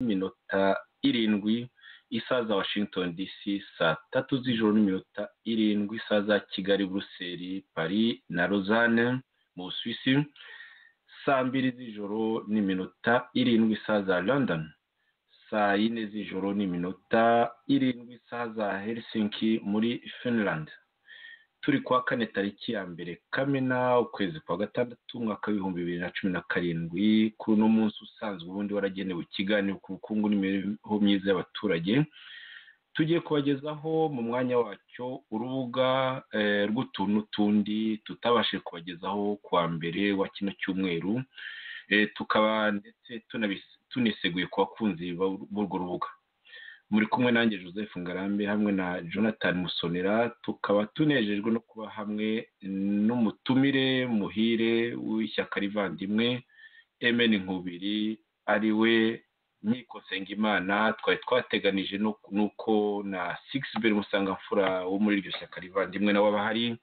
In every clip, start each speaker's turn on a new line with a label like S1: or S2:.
S1: N'iminota 7 isaha za Washington DC, saa 3 z'ijoro n'iminota 7 isaha za Kigali, Buruseli, Paris na Lausanne mu Busuwisi, saa 2 z'ijoro n'iminota 7 isaha za London, saa 4 z'ijoro n'iminota 7 isaha za Helsinki muri Finland. Turi kuwa kane, tariki ya 1 Kamena, ukwezi kwa gatandatu, umwaka w'2017. Kuri uno munsi usanzwe ubundi waragenewe ikiganiro ku bukungu n'imibereho myiza y'abaturage, tugiye kubagezaho mu mwanya wacyo urubuga rw'utuntu n'utundi tutabashije kubagezaho kuwa mbere wa kino cyumweru, tukaba ndetse tuniseguye ku bakunzi b'urwo rubuga. Muri kumwe nanjye Joseph Ngarambe hamwe na Jonathan Musonera, tukaba tunejejwe no kuba hamwe n'umutumire muhire w'ishyaka rivandimwe MN Nkubiri, ari we Nkiko Nsengimana. Twari twateganije nuko na Sixbert Musangamfura wo muri iryo shyaka rivandimwe nawe aba ahari,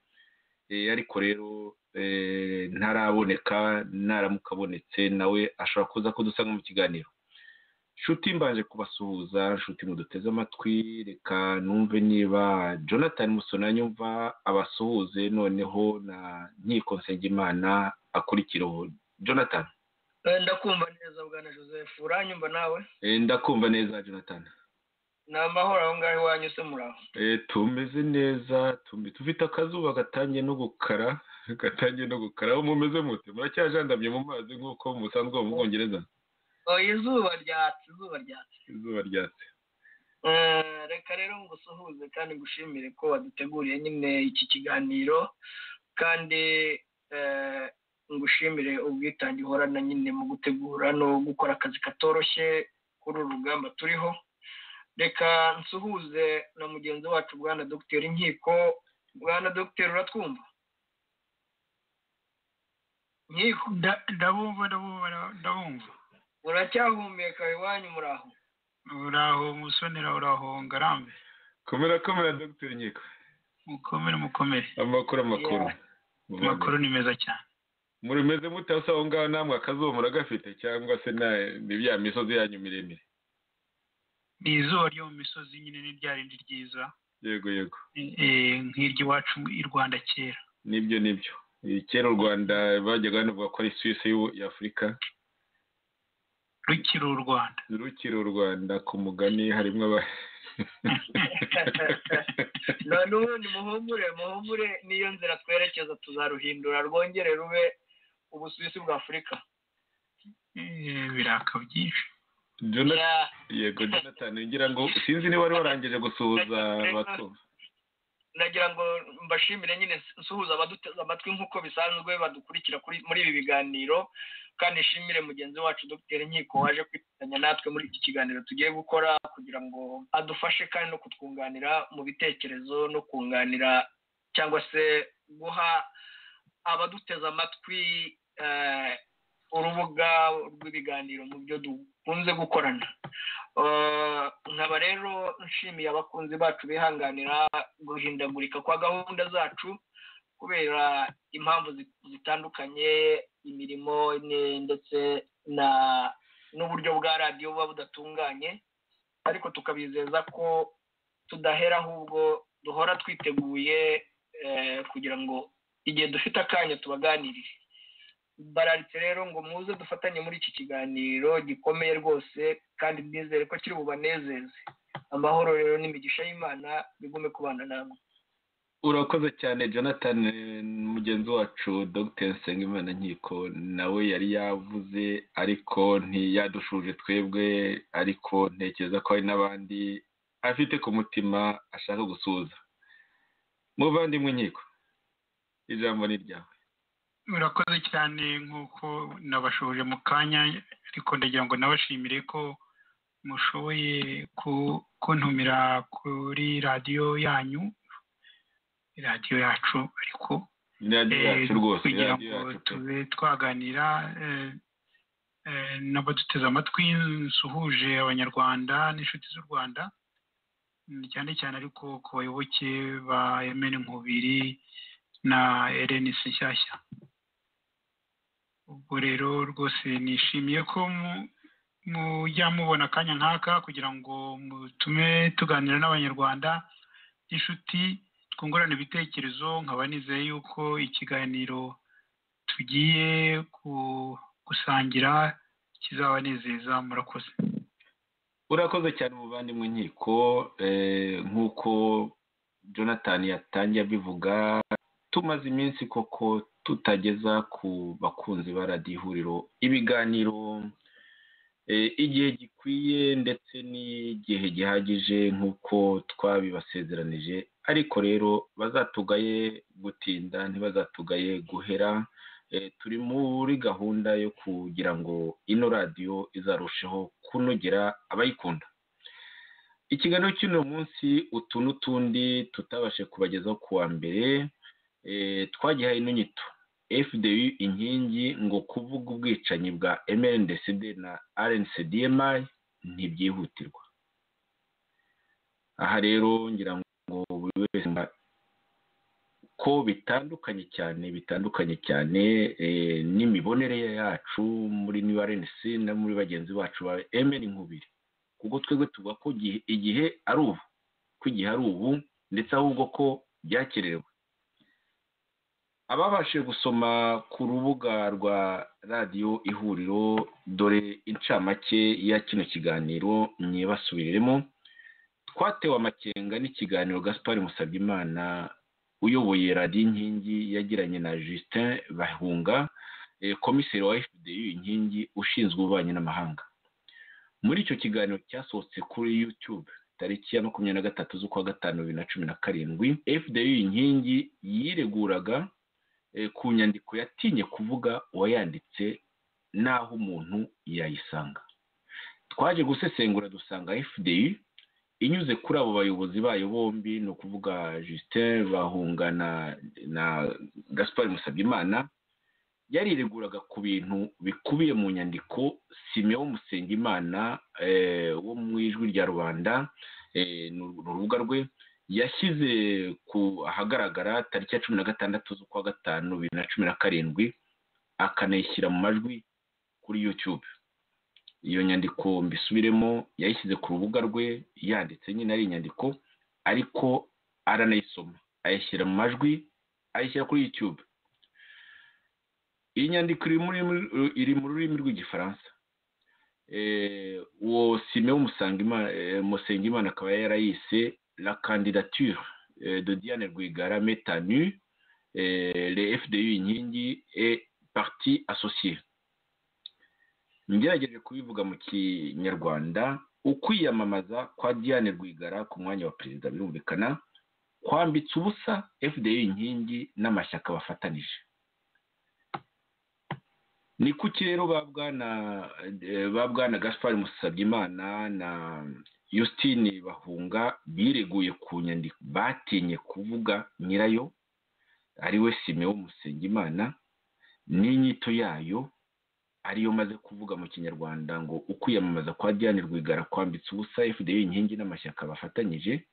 S1: ariko rero ntaraboneka. Naramuka abonetse nawe ashobora kuza kudusanga mu kiganiro. Nshuti, mbanje kubasuhuza. Nshuti muduteze amatwi, reka numve niba Jonathan Musona nyumva, abasuhuze, noneho na Nkiko Nsengimana akurikireho. Jonathan?
S2: Ndakumva neza, bwana Joseph. Uranyumva nawe?
S1: Ndakumva neza, Jonathan.
S2: Ni amahoro aho ngaho iwanyu se? Muraho?
S1: Tumeze neza, tufite akazuba gatangiye no gukara, gatangiye no gukara. Aho mumeze mute? Muracyajandamye mu mazi nk'uko musanzwe mu Bwongereza?
S2: Izuba ryatse, izuba ryatse.
S1: Izuba ryatse.
S2: Reka rero ngusuhuze kandi ngushimire ko waduteguriye nyine iki kiganiro, kandi ngushimire ubwitange uhorana nyine mu gutegura no gukora akazi katoroshye kuri uru rugamba turiho. Reka nsuhuze na mugenzi wacu, bwana Dogiteri Nkiko. Bwana Dogiteri, uratwumva, Nkiko?
S3: Ndabumva, ndabumva, ndabumva.
S2: Uracyahumeka iwanyu? Muraho?
S3: Uraho Musonera, uraho Ngarambe.
S1: Komera, komera, Dogiteri Nkiko.
S3: Mukomere, mukomere.
S1: Amakuru, amakuru?
S3: Amakuru ni meza cyane.
S1: Murimeze mute aho ngaho namwe? Akazuba muragafite cyangwa se ni bya misozi yanyu miremire?
S3: Ni izuba ryo mu misozi nyine, ni rya rindi ryiza.
S1: Yego.
S3: Nk'iry'iwacu i Rwanda kera.
S1: Nibyo, nibyo. Kera u Rwanda bajyaga banavuga ko ari Suisse y'Afurika.
S3: Rukiri u Rwanda.
S1: Rukiri u Rwanda, ku mugani harimo aba
S2: None ubundi muhumure, muhumure, niyo nzira twerekeza. Tuzaruhindura rwongere rube Ubusuwisi bwa Afurika.
S3: Biraka byinshi.
S1: Yego, Jonathan, ngira ngo sinzi niba wari warangije gusuhuza abatwumva.
S2: Nagira ngo mbashimire nyine, nsuhuza abaduteze amatwi nk'uko bisanzwe badukurikira muri ibi biganiro, kandi nshimire mugenzi wacu Dr Nkiko waje kwifatanya natwe muri iki kiganiro tugiye gukora kugira ngo adufashe kandi no kutwunganira mu bitekerezo no kunganira cyangwa se guha abaduteze amatwi urubuga rw'ibiganiro mu byo dukunze gukorana. Nkaba rero nshimiye abakunzi bacu bihanganira guhindagurika kwa gahunda zacu kubera impamvu zitandukanye, imirimo ndetse na n'uburyo bwa radiyo buba budatunganye, ariko tukabizeza ko tudahera, ahubwo duhora twiteguye kugira ngo igihe dufite akanya tubaganirire. Bararitse rero ngo muze dufatanye muri iki kiganiro gikomeye rwose, kandi nizere ko kiri bubanezeze. Amahoro rero n'imigisha y'Imana bigume kubana namwe.
S1: Urakoze cyane, Jonathan. Mugenzi wacu Dr Nsengimana Nkiko nawe yari yavuze ariko ntiyadushuje twebwe, ariko ntekereza ko hari n'abandi afite ku mutima ashaka gusuhuza. Muvandimwe Nkiko, ijambo ni ryawe.
S3: Urakoze cyane. Nk'uko nabashoje mu kanya, ariko ndagira ngo nabashimire ko mushoboye kuntumira kuri radiyo yanyu, radiyo yacu ariko
S1: Radiyo yacu rwose.
S3: kugira ngo tube twaganira n'abaduteze amatwi. Nsuhuje Abanyarwanda n'inshuti z'u Rwanda, cyane cyane ariko ku bayoboke ba MN Nkubiri na RNC nshyashya. Ubwo rero rwose nishimiye ko Mujya mubona akanya nk'aka kugira ngo mutume tuganira n'Abanyarwanda n'inshuti, twungurana ibitekerezo. Nkaba nizeye yuko ikiganiro tugiye gusangira kizabanezeza. Murakoze.
S1: Urakoze cyane muvandimwe Nkiko. Nk'uko Jonathan yatangiye abivuga, tumaze iminsi koko tutageza ku bakunzi ba Radiyo Ihuriro ibiganiro igihe gikwiye ndetse n'igihe gihagije nk'uko twabibasezeranije, ariko rero bazatugaye gutinda, ntibazatugaye guhera. Turi muri gahunda yo kugira ngo ino radiyo izarusheho kunogera abayikunda. Ikiganiro cy'uno munsi, utu n'utundi tutabashe kubagezaho ku wa mbere, twagihaye ino nyito: FDU Inkingi ngo kuvuga ubwicanyi bwa MRND-CD na RNC-DMI ntibyihutirwa. Aha rero ngira ngo buri wese ko bitandukanye cyane, bitandukanye cyane n'imibonere yacu muri New RNC no muri bagenzi bacu ba MN Nkubiri, kuko twebwe tuvuga ko igihe ari ubu, ko igihe ari ubu, ndetse ahubwo ko byakererewe. Ababashije gusoma ku rubuga rwa Radiyo Ihuriro, dore incamake ya kino kiganiro nyibasubiriremo. Twatewe amakenga n'ikiganiro Gaspard Musabyimana uyoboye Radiyo Inkingi yagiranye na Justin Bahunga, komiseri wa FDU Inkingi ushinzwe ububanyi n'amahanga. Muri icyo kiganiro cyasohotse kuri YouTube tariki ya 23 z'ukwa gatanu 2017, FDU Inkingi yireguraga ku nyandiko yatinye kuvuga uwayanditse n'aho umuntu yayisanga. Twaje gusesengura dusanga FDU inyuze kuri abo bayobozi bayo bombi, ni ukuvuga Justin Bahunga na Gaspard Musabyimana, yarireguraga ku bintu bikubiye mu nyandiko Simeon Musengimana wo mu Ijwi rya Rubanda, ni urubuga rwe, yashyize ku ahagaragara tariki ya 16 z'ukwa gatanu 2017, akanayishyira mu majwi kuri YouTube. Iyo nyandiko, mbisubiremo, yayishyize ku rubuga rwe yanditse nyine ari inyandiko, ariko aranayisoma ayishyira mu majwi, ayishyira kuri YouTube. Iyi nyandiko iri mu rurimi rw'Igifaransa. Uwo Simeon Musengimana akaba yarayise "La candidature de Diane Rwigara met à nu les FDU Inkingi et partis associés". Ngerageje kubivuga mu Kinyarwanda, ukwiyamamaza kwa Diane Rwigara ku mwanya wa perezida, birumvikana, kwambitse ubusa FDU Inkingi n'amashyaka bafatanije. Ni kuki rero ba bwana Gaspard Musabyimana na Justine Bahunga bireguye ku nyandiko batinye kuvuga nyirayo, ariwe Simeon Musengimana, n'inyito yayo ariyo maze kuvuga mu Kinyarwanda ngo ukwiyamamaza kwa Diane Rwigara kwambitse ubusa FDU Inkingi n'amashyaka bafatanyije,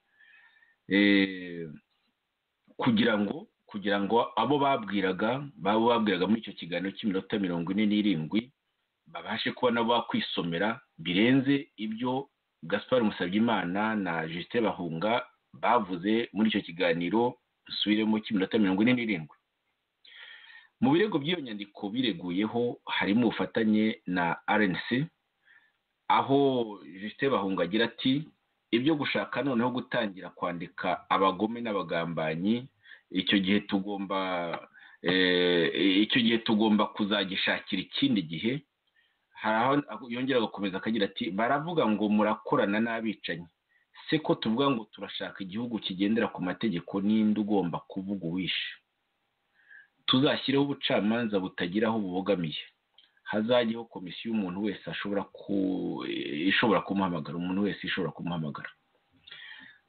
S1: kugira ngo abo babwiraga muri icyo kiganiro cy'iminota 47 babashe kuba nabo bakwisomera birenze ibyo Gaspard Musabyimana na Justin Bahunga bavuze muri icyo kiganiro, nsubiremo, cy'iminota 47? Mu birego by'iyo nyandiko bireguyeho harimo ubufatanye na RNC, aho Justin Bahunga agira ati: "Ibyo gushaka noneho gutangira kwandika abagome n'abagambanyi, icyo gihe tugomba kuzagishakira ikindi gihe." Hari aho yongera agakomeza akagira ati: "Baravuga ngo murakorana n'abicanyi se, ko tuvuga ngo turashaka igihugu kigendera ku mategeko, ninde ugomba kuvuga uwishe? Tuzashyireho ubucamanza butagira aho bubogamiye, hazajyeho komisiyo umuntu wese ashobora ku ishobora kumuhamagara, umuntu wese ishobora kumuhamagara."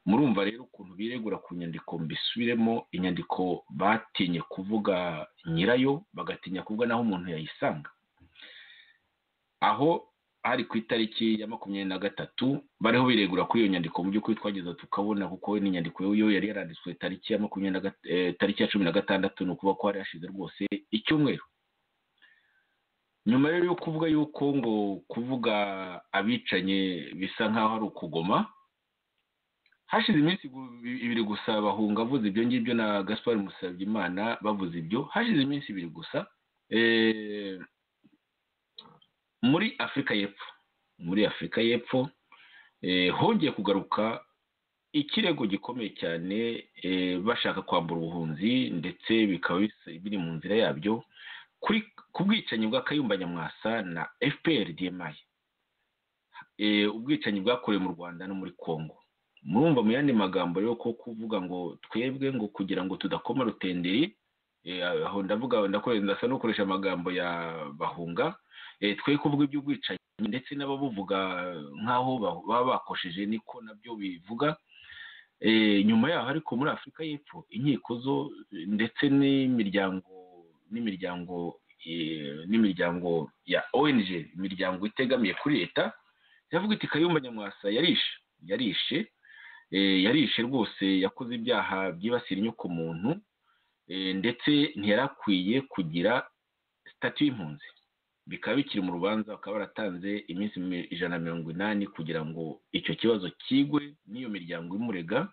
S1: Murumva rero ukuntu biregura ku nyandiko, mbisubiremo, inyandiko batinye kuvuga nyirayo, bagatinya kuvuga n'aho umuntu yayisanga. Aho hari ku itariki ya 23 bariho biregura kuri iyo nyandiko. Mu by'ukuri twageze tukabona, kuko n'inyandiko yo yari yaranditswe tariki ya 16, ni ukuvuga ko hari hashize rwose icyumweru. Nyuma rero yo kuvuga yuko ngo kuvuga abicanye bisa nk'aho ari ukugoma, hashize iminsi 2 gusa Bahunga avuze ibyo ngibyo na Gaspard Musabyimana bavuze ibyo, hashize iminsi 2 gusa muri Afurika y'Epfo hongeye kugaruka ikirego gikomeye cyane bashaka kwambura ubuhunzi, ndetse bikaba biri mu nzira yabyo ku bwicanyi bwa Kayumba Nyamwasa na FPR DMI, ubwicanyi bwakorewe mu Rwanda no muri Kongo. Murumva mu yandi magambo rero ko kuvuga ngo twebwe ngo kugira ngo tudakoma rutenderi, aho ndavuga ndasa no gukoresha amagambo ya Bahunga, twe kuvuga iby'ubwicanyi ndetse n'ababuvuga nk'aho baba bakosheje niko nabyo bivuga. Nyuma yaho ariko muri Afurika y'Epfo inkiko zo ndetse n'imiryango ya ONG, imiryango itegamiye kuri leta, yavuga iti Kayumba Nyamwasa yarishe rwose, yakoze ibyaha byibasira inyoko muntu, ndetse ntiyarakwiye kugira statut y'impunzi. Bikaba bikiri mu rubanza, bakaba baratanze iminsi 180 kugira ngo icyo kibazo kigwe n'iyo miryango imurega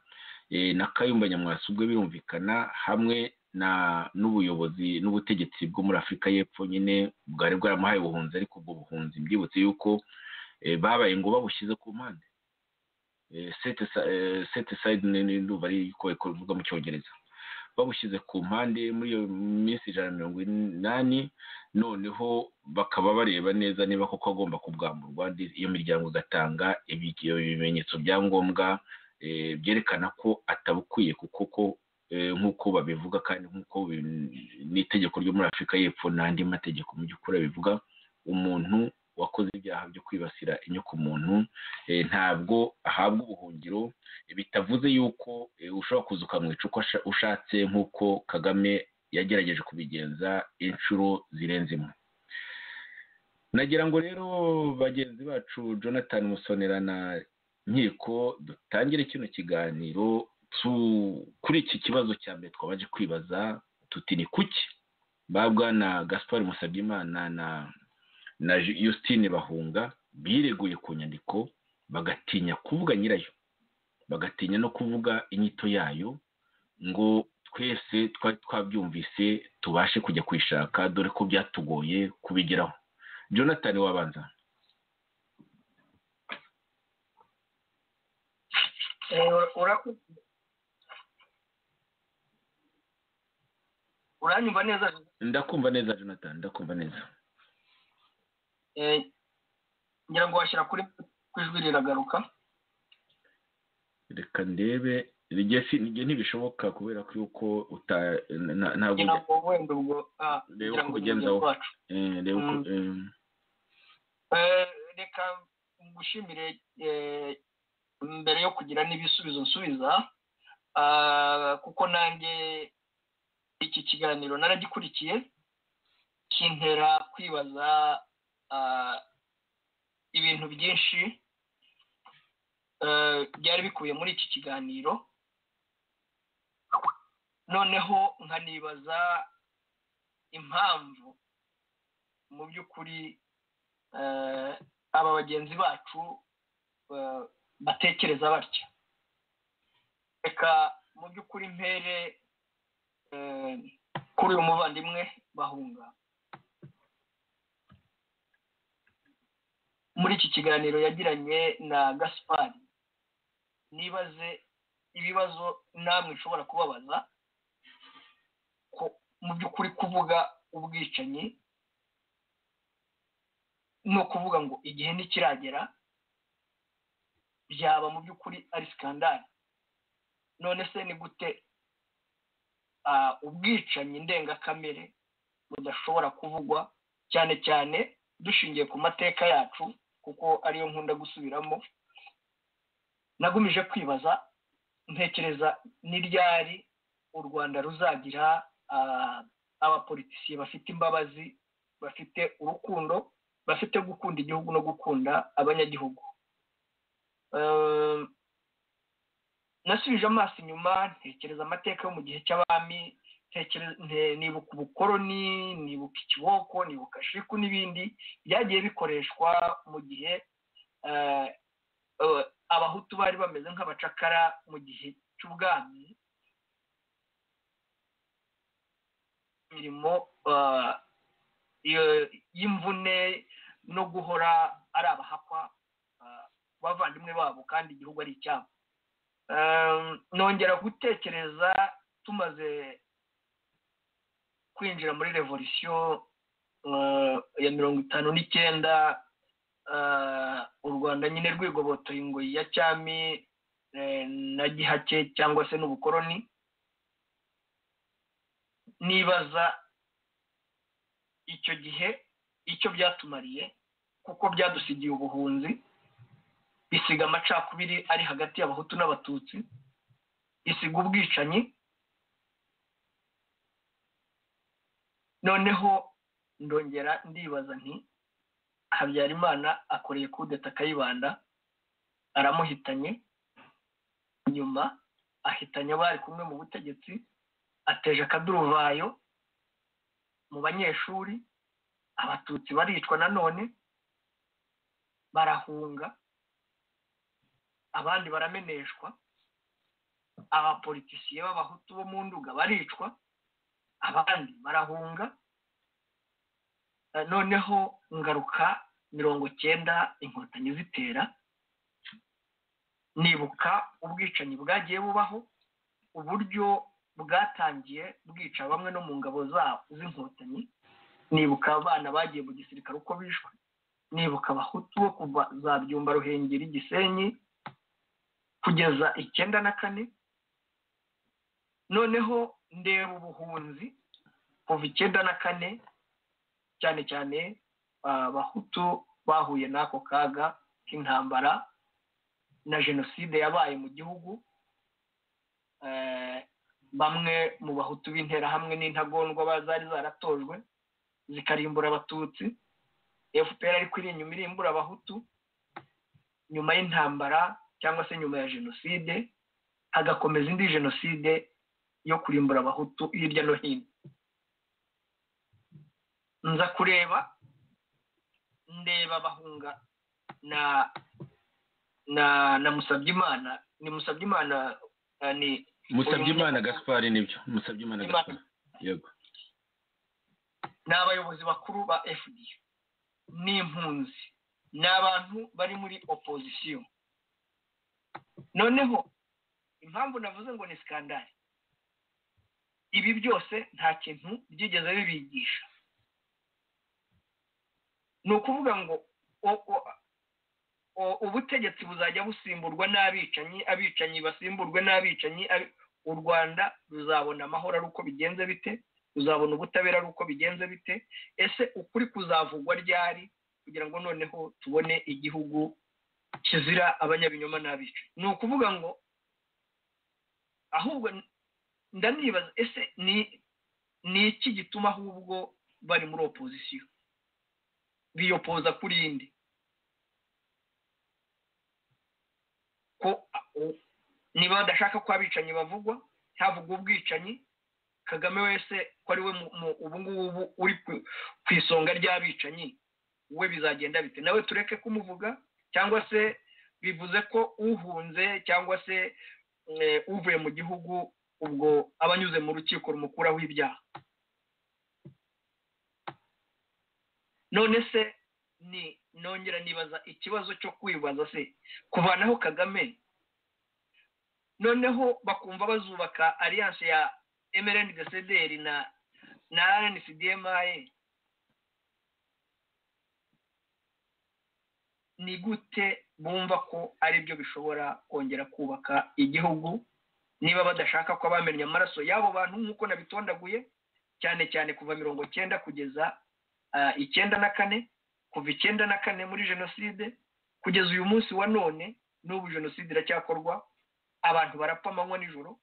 S1: na Kayumba Nyamwasa ubwo birumvikana, hamwe na n'ubuyobozi n'ubutegetsi bwo muri Afurika y'Epfo nyine bwari bwaramuhaye ubuhunzi, ariko ubwo buhunzi mbyibutse yuko babaye ngo babushyize ku mpande, set aside ndumva ari ko bivuga mu Cyongereza, babushyize ku mpande muri iyo minsi 180, noneho bakaba bareba neza niba koko agomba kubwamburwa. Iyo miryango igatanga ibimenyetso bya ngombwa byerekana ko atabukwiye, kuko ko nk'uko babivuga kandi nk'uko n'itegeko ryo muri Afurika y'Epfo n'andi mategeko mu by'ukuri bivuga, umuntu wakoze ibyaha byo kwibasira inyoko muntu ntabwo ahabwa ubuhungiro, bitavuze yuko ushobora kuza ukamwica uko ushatse nk'uko Kagame yagerageje kubigenza inshuro zirenze imwe. Nagira ngo rero bagenzi bacu Jonathan Musonera na Nkiko dutangire kino kiganiro kuri iki kibazo cya mbere twabaje kwibaza tuti ni kuki ba bwana Gaspard Musabyimana na Justine Bahunga bireguye ku nyandiko, bagatinya kuvuga nyirayo, bagatinya no kuvuga inyito yayo, ngo twese twari twabyumvise tubashe kujya kwishaka, dore ko byatugoye kubigeraho. Jonathan wabanza.
S2: Uranyumva neza?
S1: Ndakumva neza Jonathan, ndakumva neza.
S2: Ngira ngo washyira kuri ijwi riragaruka.
S1: Reka ndebe nige ntibishoboka kubera ko yuko ntabwo
S2: wenda ubwo
S1: reba uko ugenza
S2: reka ngushimire mbere yo kugira n'ibisubizo nsubiza, kuko nanjye iki kiganiro naragikurikiye kintera kwibaza ibintu byinshi byari bikubiye muri iki kiganiro, noneho nkanibaza impamvu mu by'ukuri aba bagenzi bacu batekereza batya. Reka mu by'ukuri mpere kuri uyu muvandimwe Bahunga. Muri iki kiganiro yagiranye na Gaspard, nibaze ibibazo namwe nshobora kubabaza ko mu by'ukuri kuvuga ubwicanyi no kuvuga ngo igihe ntikiragera byaba mu by'ukuri ari skandale. None se ni gute ubwicanyi ndengakamere budashobora kuvugwa, cyane cyane dushingiye ku mateka yacu, kuko ariyo nkunda gusubiramo. Nagumije kwibaza ntekereza ni ryari u Rwanda ruzagira abapolitisiye bafite imbabazi, bafite urukundo, bafite gukunda igihugu no gukunda abanyagihugu. Nasubije amaso inyuma ntekereza amateka yo mu gihe cy'abami, Nibuka ubukoroni, nibuka ikiboko, nibuka shiku n'ibindi byagiye bikoreshwa mu gihe abahutu bari bameze nk'abacakara mu gihe cy'ubwami, imirimo y'imvune no guhora ari abahakwa bavandimwe babo kandi igihugu ari icyabo. Nongera gutekereza tumaze kwinjira muri revolution ya 59, u Rwanda nyine rwigobotoye ingoyi ya cyami na gihake cyangwa se n'ubukoroni. Nibaza icyo gihe icyo byatumariye, kuko byadusigiye ubuhunzi, bisiga amacakubiri ari hagati y'abahutu n'abatutsi, bisiga ubwicanyi. Noneho ndongera ndibaza nti Habyarimana akoreye kudeta Kayibanda, aramuhitanye, nyuma ahitanye abari kumwe mu butegetsi, ateje akaduruvayo mu banyeshuri, abatutsi baricwa nanone barahunga, abandi barameneshwa, abapolitisiye b'abahutu bo mu Nduga baricwa, abandi barahunga. Noneho ngaruka 90 inkotanyi zitera, nibuka ubwicanyi bwagiye bubaho, uburyo bwatangiye bwica bamwe no mu ngabo zabo z'inkotanyi, nibuka abana bagiye mu gisirikare uko bishwe, nibuka abahutu bo kuva za Byumba, Ruhengeri, Gisenyi kugeza 94. Noneho ndeba ubuhunzi kuva 94, cyane cyane abahutu bahuye n'ako kaga k'intambara na jenoside yabaye mu gihugu. Bamwe mu bahutu b'interahamwe n'intagondwa bazari zaratojwe zikarimbura abatutsi, FPR ariko iri inyuma irimbura abahutu. Nyuma y'intambara cyangwa se nyuma ya jenoside hagakomeza indi jenoside yo kurimbura abahutu hirya no hino. Nza kureba, ndeba bahunga na na na Musabyimana, ni Musabyimana, ni
S1: Musabyimana Gaspard, nibyo Musabyimana Gaspard, yego.
S2: Ni abayobozi bakuru ba FDA, ni impunzi, ni abantu bari muri opposition. Noneho impamvu navuze ngo ni skandale, ibi byose nta kintu byigeze bibigisha. Ni ukuvuga ngo ubutegetsi buzajya busimburwa n'abicanyi, abicanyi basimburwe n'abicanyi. U Rwanda ruzabona amahoro ari uko bigenze bite? Ruzabona ubutabera ari uko bigenze bite? Ese ukuri kuzavugwa ryari kugira ngo noneho tubone igihugu kizira abanyabinyoma n'abicanyi? Ni ukuvuga ngo ahubwo ndanibaza, ese ni iki gituma ahubwo bari muri opposition biyopoza kuri indi? Ko niba badashaka ko abicanyi bavugwa, havugwa ubwicanyi, Kagame wese ko ari we ubu ngubu uri ku isonga ry'abicanyi, we bizagenda bite? Nawe tureke kumuvuga, cyangwa se bivuze ko uhunze cyangwa se uvuye mu gihugu ubwo abanyuze mu rukiko rumukuraho ibyaha? None se ni nongera nibaza ikibazo cyo kwibaza, se kuvanaho Kagame, noneho bakumva bazubaka alliance ya MRND-CDR na RNC-DMI, ni gute bumva ko ari byo bishobora kongera kubaka igihugu niba badashaka ko abamennye amaraso y'abo bantu nk'uko nabitondaguye, cyane cyane kuva 90 kugeza 94, kuva 94 muri jenoside kugeza uyu munsi wa none, n'ubu jenoside iracyakorwa, abantu barapfa amanywa nijoro.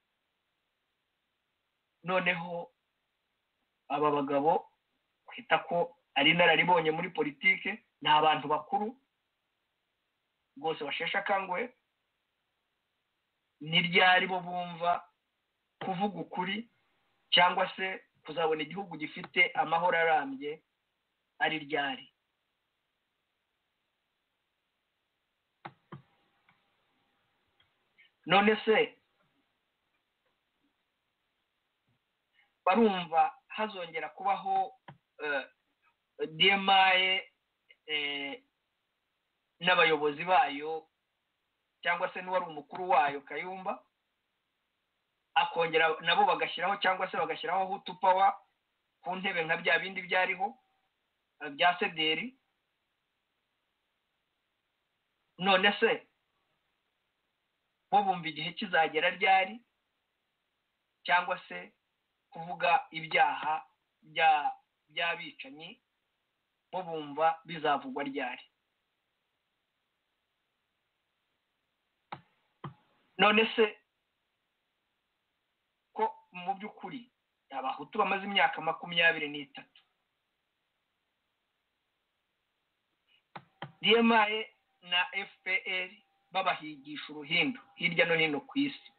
S2: Noneho aba bagabo kwita ko ari inararibonye muri politike, ni abantu bakuru rwose basheshe akanguhe, ni ryari bo bumva kuvuga ukuri Cyangwa se kuzabona igihugu gifite amahoro arambye ari ryari? None se barumva hazongera kubaho DMI n'abayobozi bayo, cyangwa se n'uwari umukuru wayo Kayumba akongera nabo bagashyiraho, cyangwa se bagashyiraho Hutu Power ku ntebe nka bya bindi byariho bya Sederi? None se bo bumva igihe kizagera ryari? Cyangwa se kuvuga ibyaha by'abicanyi bo bumva bizavugwa ryari? None se ko mu by'ukuri Abahutu bamaze imyaka 23, DMI na FPR babahigisha uruhindu hirya no hino ku isi,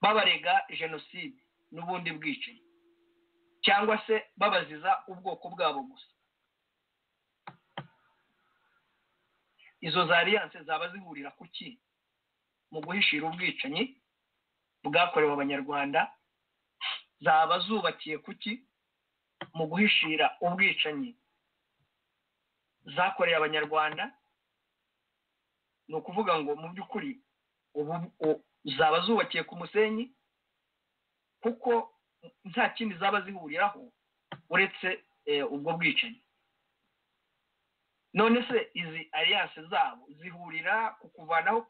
S2: babarega jenoside n'ubundi bwicanyi, cyangwa se babaziza ubwoko bwabo gusa, izo za alliance zaba zihurira kuki mu guhishira ubwicanyi bwakorewe Abanyarwanda? Zaba zubakiye kuki mu guhishira ubwicanyi zakoreye Abanyarwanda? Ni ukuvuga ngo mu by'ukuri ubu zaba zubakiye ku musenyi, kuko nta kindi zaba zihuriraho uretse ubwo bwicanyi. None se izi alliance zabo zihurira ku kuvanaho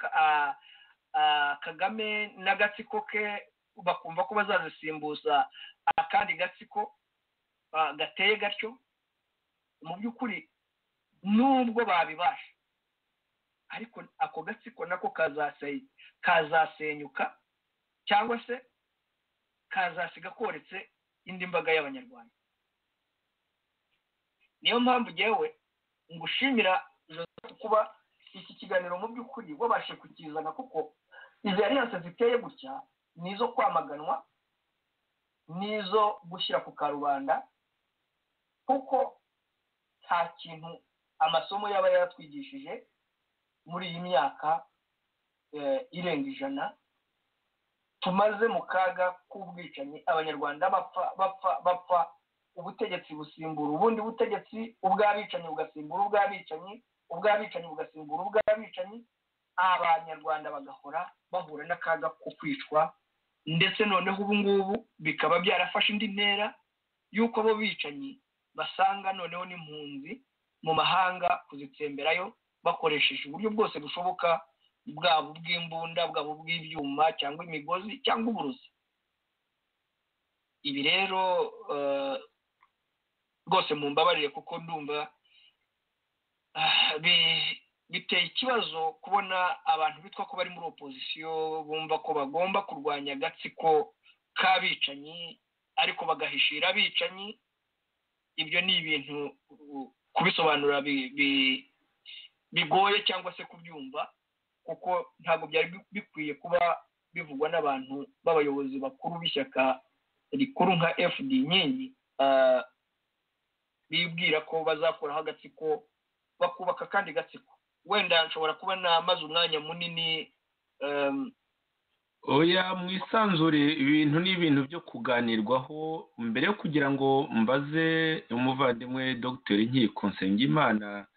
S2: Kagame n'agatsiko ke, bakumva ko bazazisimbuza akandi gatsiko gateye gatyo? Mu by'ukuri nubwo babibasha, ariko ako gatsiko nako kazasenyuka, cyangwa se kazasiga koretse indi mbaga y'Abanyarwanda. Niyo mpamvu jewe ngushimira Joseph kuba iki kiganiro mu by'ukuri wabashe kukizana, kuko izi alliance ziteye gutya nizo kwamaganwa, nizo gushyira ku karubanda, kuko nta kintu amasomo yaba yaratwigishije muri iyi myaka irenga 100 tumaze mu kaga k'ubwicanyi. Abanyarwanda bapfa bapfa bapfa, ubutegetsi busimbura ubundi butegetsi, ubw'abicanyi bugasimbura ubw'abicanyi, ubw'abicanyi bugasimbura ubw'abicanyi, Abanyarwanda bagahora bahura n'akaga ko kwicwa. Ndetse noneho ubu ngubu bikaba byarafashe indi ntera y'uko abo bicanyi basanga noneho n'impunzi mu mahanga kuzitsemberayo bakoresheje uburyo bwose bushoboka, bwabo bw'imbunda, bwabo bw'ibyuma, cyangwa imigozi, cyangwa uburozi. Ibi rero rwose mumbabarire, kuko ndumva biteye ikibazo kubona abantu bitwa ko bari muri opozisiyo bumva ko bagomba kurwanya agatsiko k'abicanyi, ariko bagahishira abicanyi. Ibyo ni ibintu kubisobanura bigoye cyangwa se kubyumva, kuko ntabwo byari bikwiye kuba bivugwa n'abantu b'abayobozi bakuru b'ishyaka rikuru nka FD Inkingi, bibwira ko bazakuraho agatsiko bakubaka kandi gatsiko. Wenda nshobora kuba namaze umwanya munini.
S1: Oya, mwisanzure, ibintu ni ibintu byo kuganirwaho. Mbere yo kugira ngo mbaze umuvandimwe Dr Nkiko Nsengimana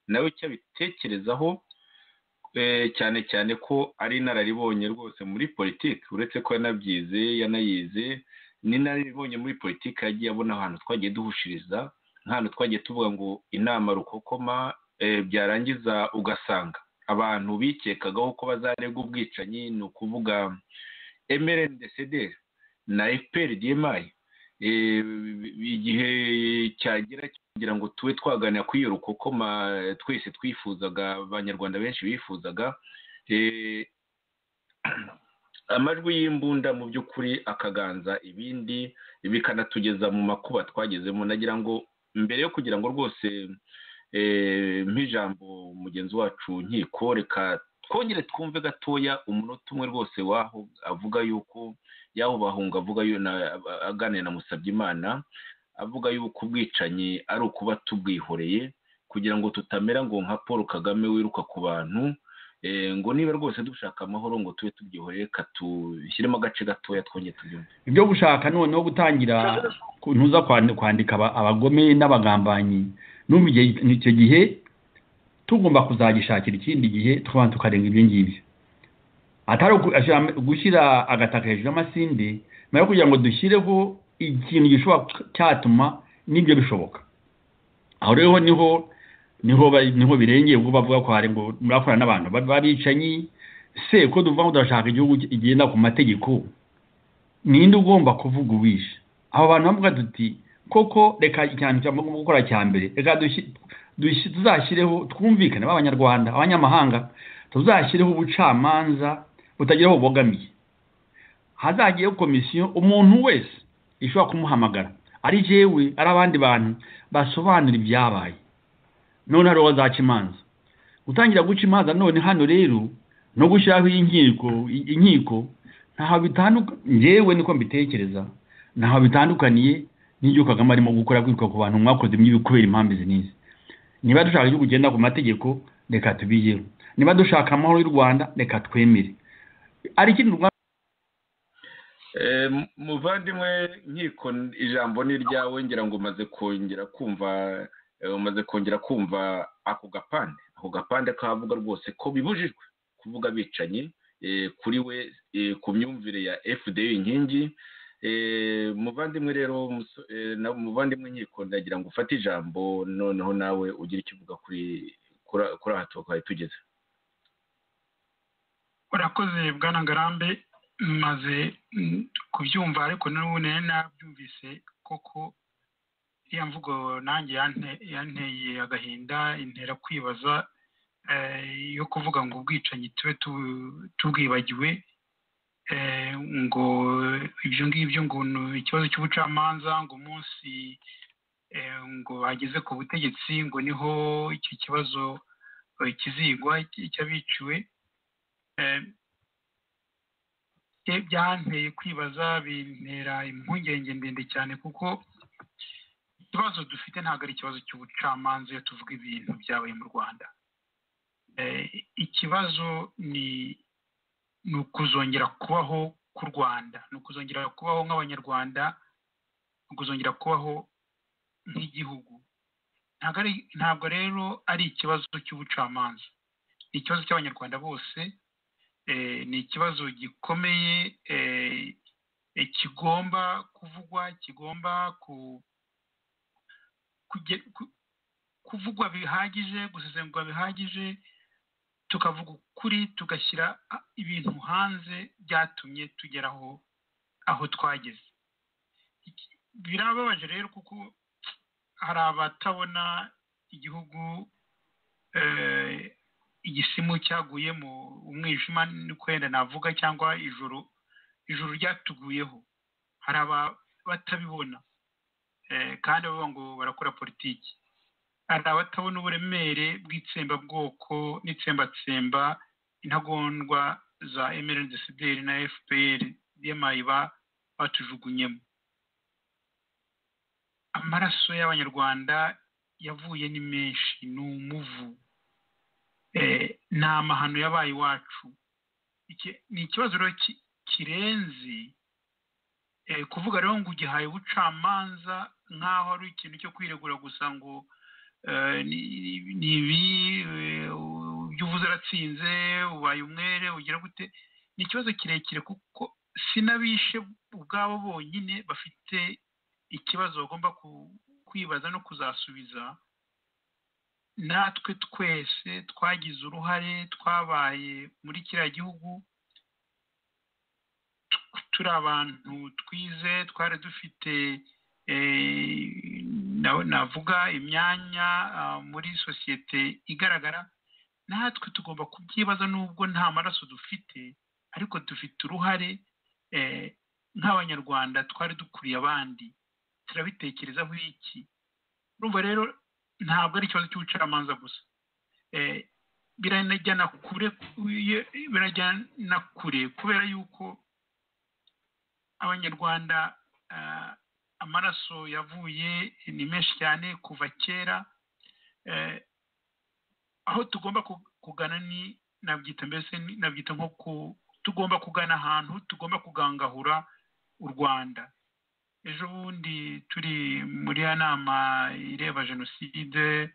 S1: nawe icyo abitekerezaho, cyane cyane ko ari inararibonye rwose muri politiki, uretse ko yanabyize yanayize, n'inararibonye muri politiki, yagiye abona ahantu twagiye duhushiriza, nk'ahantu twagiye tuvuga ngo inama rukokoma, byarangiza ugasanga abantu bikekagaho ko bazaregwa ubwicanyi, ni ukuvuga MRND-CDR na FPR DMI. Igihe cyagera kugira ngo tube twaganira kuri iyo rukokoma twese twifuzaga, Abanyarwanda benshi bifuzaga, amajwi y'imbunda mu by'ukuri akaganza ibindi, bikanatugeza mu makuba twagezemo. Nagira ngo mbere yo kugira ngo rwose mp'ijambo mugenzi wacu Nkiko, reka twongere twumve gatoya umunota umwe rwose waho avuga yuko y'aho bahunga avuga aganira na Musabyimana avuga yuko ubwicanyi ari ukuba tubwihoreye kugira ngo tutamera ngo nka Paul Kagame wiruka ku bantu, ngo niba rwose dushaka amahoro ngo tube tubyihoreye, katushyiremo agace gatoya twongeye tubyumve.
S4: Ibyo gushaka noneho gutangira ntuza kwandika abagome n'abagambanyi, n'umva icyo gihe tugomba kuzagishakira ikindi gihe tukabanza tukarenga ibyo ngibyo, atari gushyira agataka hejuru y'amasinde, nayo kugira ngo dushyireho ikintu gishobora cyatuma n'ibyo bishoboka. Aho rero niho birengeye ubwo bavuga ko hari ngo murakorana n'abantu babicanyi, se ko duvuga ngo turashaka igihugu igenda ku mategeko, ninde ugomba kuvuga uwishe? Abo bantu bavuga tuti koko reka ikintu cyangwa gukora cya mbere, reka tuzashyireho twumvikane b'abanyarwanda abanyamahanga, tuzashyireho ubucamanza butagira aho bubogamiye, hazagiyeho komisiyo umuntu wese ishobora kumuhamagara, ari jewe ari abandi bantu basobanura ibyabaye, none hariho bazaca imanza. Gutangira guca imanza none hano rero no gushyiraho inkiko ntaho bitandukaniye, njyewe niko mbitekereza, ntaho bitandukaniye n'ibyo Kagame arimo gukora kwiruka ku bantu mwakoze ibyo kubera impamvu izi n'izi. Niba dushaka igihugu kugenda ku mategeko reka tubigeho, niba dushaka amahoro y'u Rwanda reka twemere. Ari ikindi
S1: muvandimwe Nkiko, ijambo ni ryawe, ngira ngo umaze kongera kumva ako gapande kavuga rwose ko bibujijwe kuvuga abicanyi kuri we ku myumvire ya FDU Inkingi. Muvandimwe rero, muvandimwe Nkiko, ndagira ngo ufate ijambo noneho nawe ugire icyo uvuga kuri aha twakabaye tugeze.
S3: Urakoze Bwana Ngarambe, maze kubyumva ariko n'ubu nabyumvise koko iriya mvugo nanjye yanteye agahinda, intera kwibaza yo kuvuga ngo ubwicanyi tube tubwibagiwe, ngo ibyo ngibyo ngo ikibazo cy'ubucamanza, ngo umunsi ngo bageze ku butegetsi ngo niho iki kibazo kizigwa cy'abiciwe. Byanteye kwibaza, bintera impungenge ndende cyane, kuko ikibazo dufite ntabwo ari ikibazo cy'ubucamanza iyo tuvuga ibintu byabaye mu Rwanda. Ikibazo ni ukuzongera kubaho ku Rwanda, ni ukuzongera kubaho nk'Abanyarwanda, ni ukuzongera kubaho nk'igihugu. Ntabwo rero ari ikibazo cy'ubucamanza, ni ikibazo cy'Abanyarwanda bose, ni ikibazo gikomeye kigomba kuvugwa, kigomba kuvugwa bihagije, gusesengurwa bihagije, tukavuga ukuri, tugashyira ibintu hanze byatumye tugeraho aho twageze. Birababaje rero kuko hari abatabona igihugu igisimu cyaguyemo umwijima, niko yenda navuga, cyangwa ijuru ryatuguyeho. Hari abatabibona kandi bavuga ngo barakora politiki. Hari abatabona uburemere bw'itsembabwoko n'itsembatsemba intagondwa za MRND na FPR DMI batujugunyemo. Amaraso y'Abanyarwanda yavuye ni menshi, ni umuvu, ni amahano yabaye iwacu. Ni ikibazo rero kirenze kuvuga rero ngo ugihaye ubucamanza nk'aho ari ikintu cyo kwiregura gusa ngo ni ibi ibyo uvuze aratsinze, ubaye umwere, ugira gute. Ni ikibazo kirekire kuko sinabishe ubwabo bonyine bafite ikibazo bagomba kwibaza no kuzasubiza. Natwe twese twagize uruhare, twabaye muri kiriya gihugu, turi abantu twize, twari dufite navuga imyanya muri sosiyete igaragara. Natwe tugomba kubyibaza nubwo nta maraso dufite, ariko dufite uruhare nk'Abanyarwanda twari dukuriye abandi, turabitekerezaho iki? Urumva rero ntabwo ari ikibazo cy'ubucamanza gusa, birajyana kure kubera yuko Abanyarwanda amaraso yavuye ni menshi cyane kuva kera. Aho tugomba kugana ni nabyita mbese nabyita nko tugomba kugana ahantu tugomba kugangahura u Rwanda. Ejo bundi turi muri ya nama ireba jenoside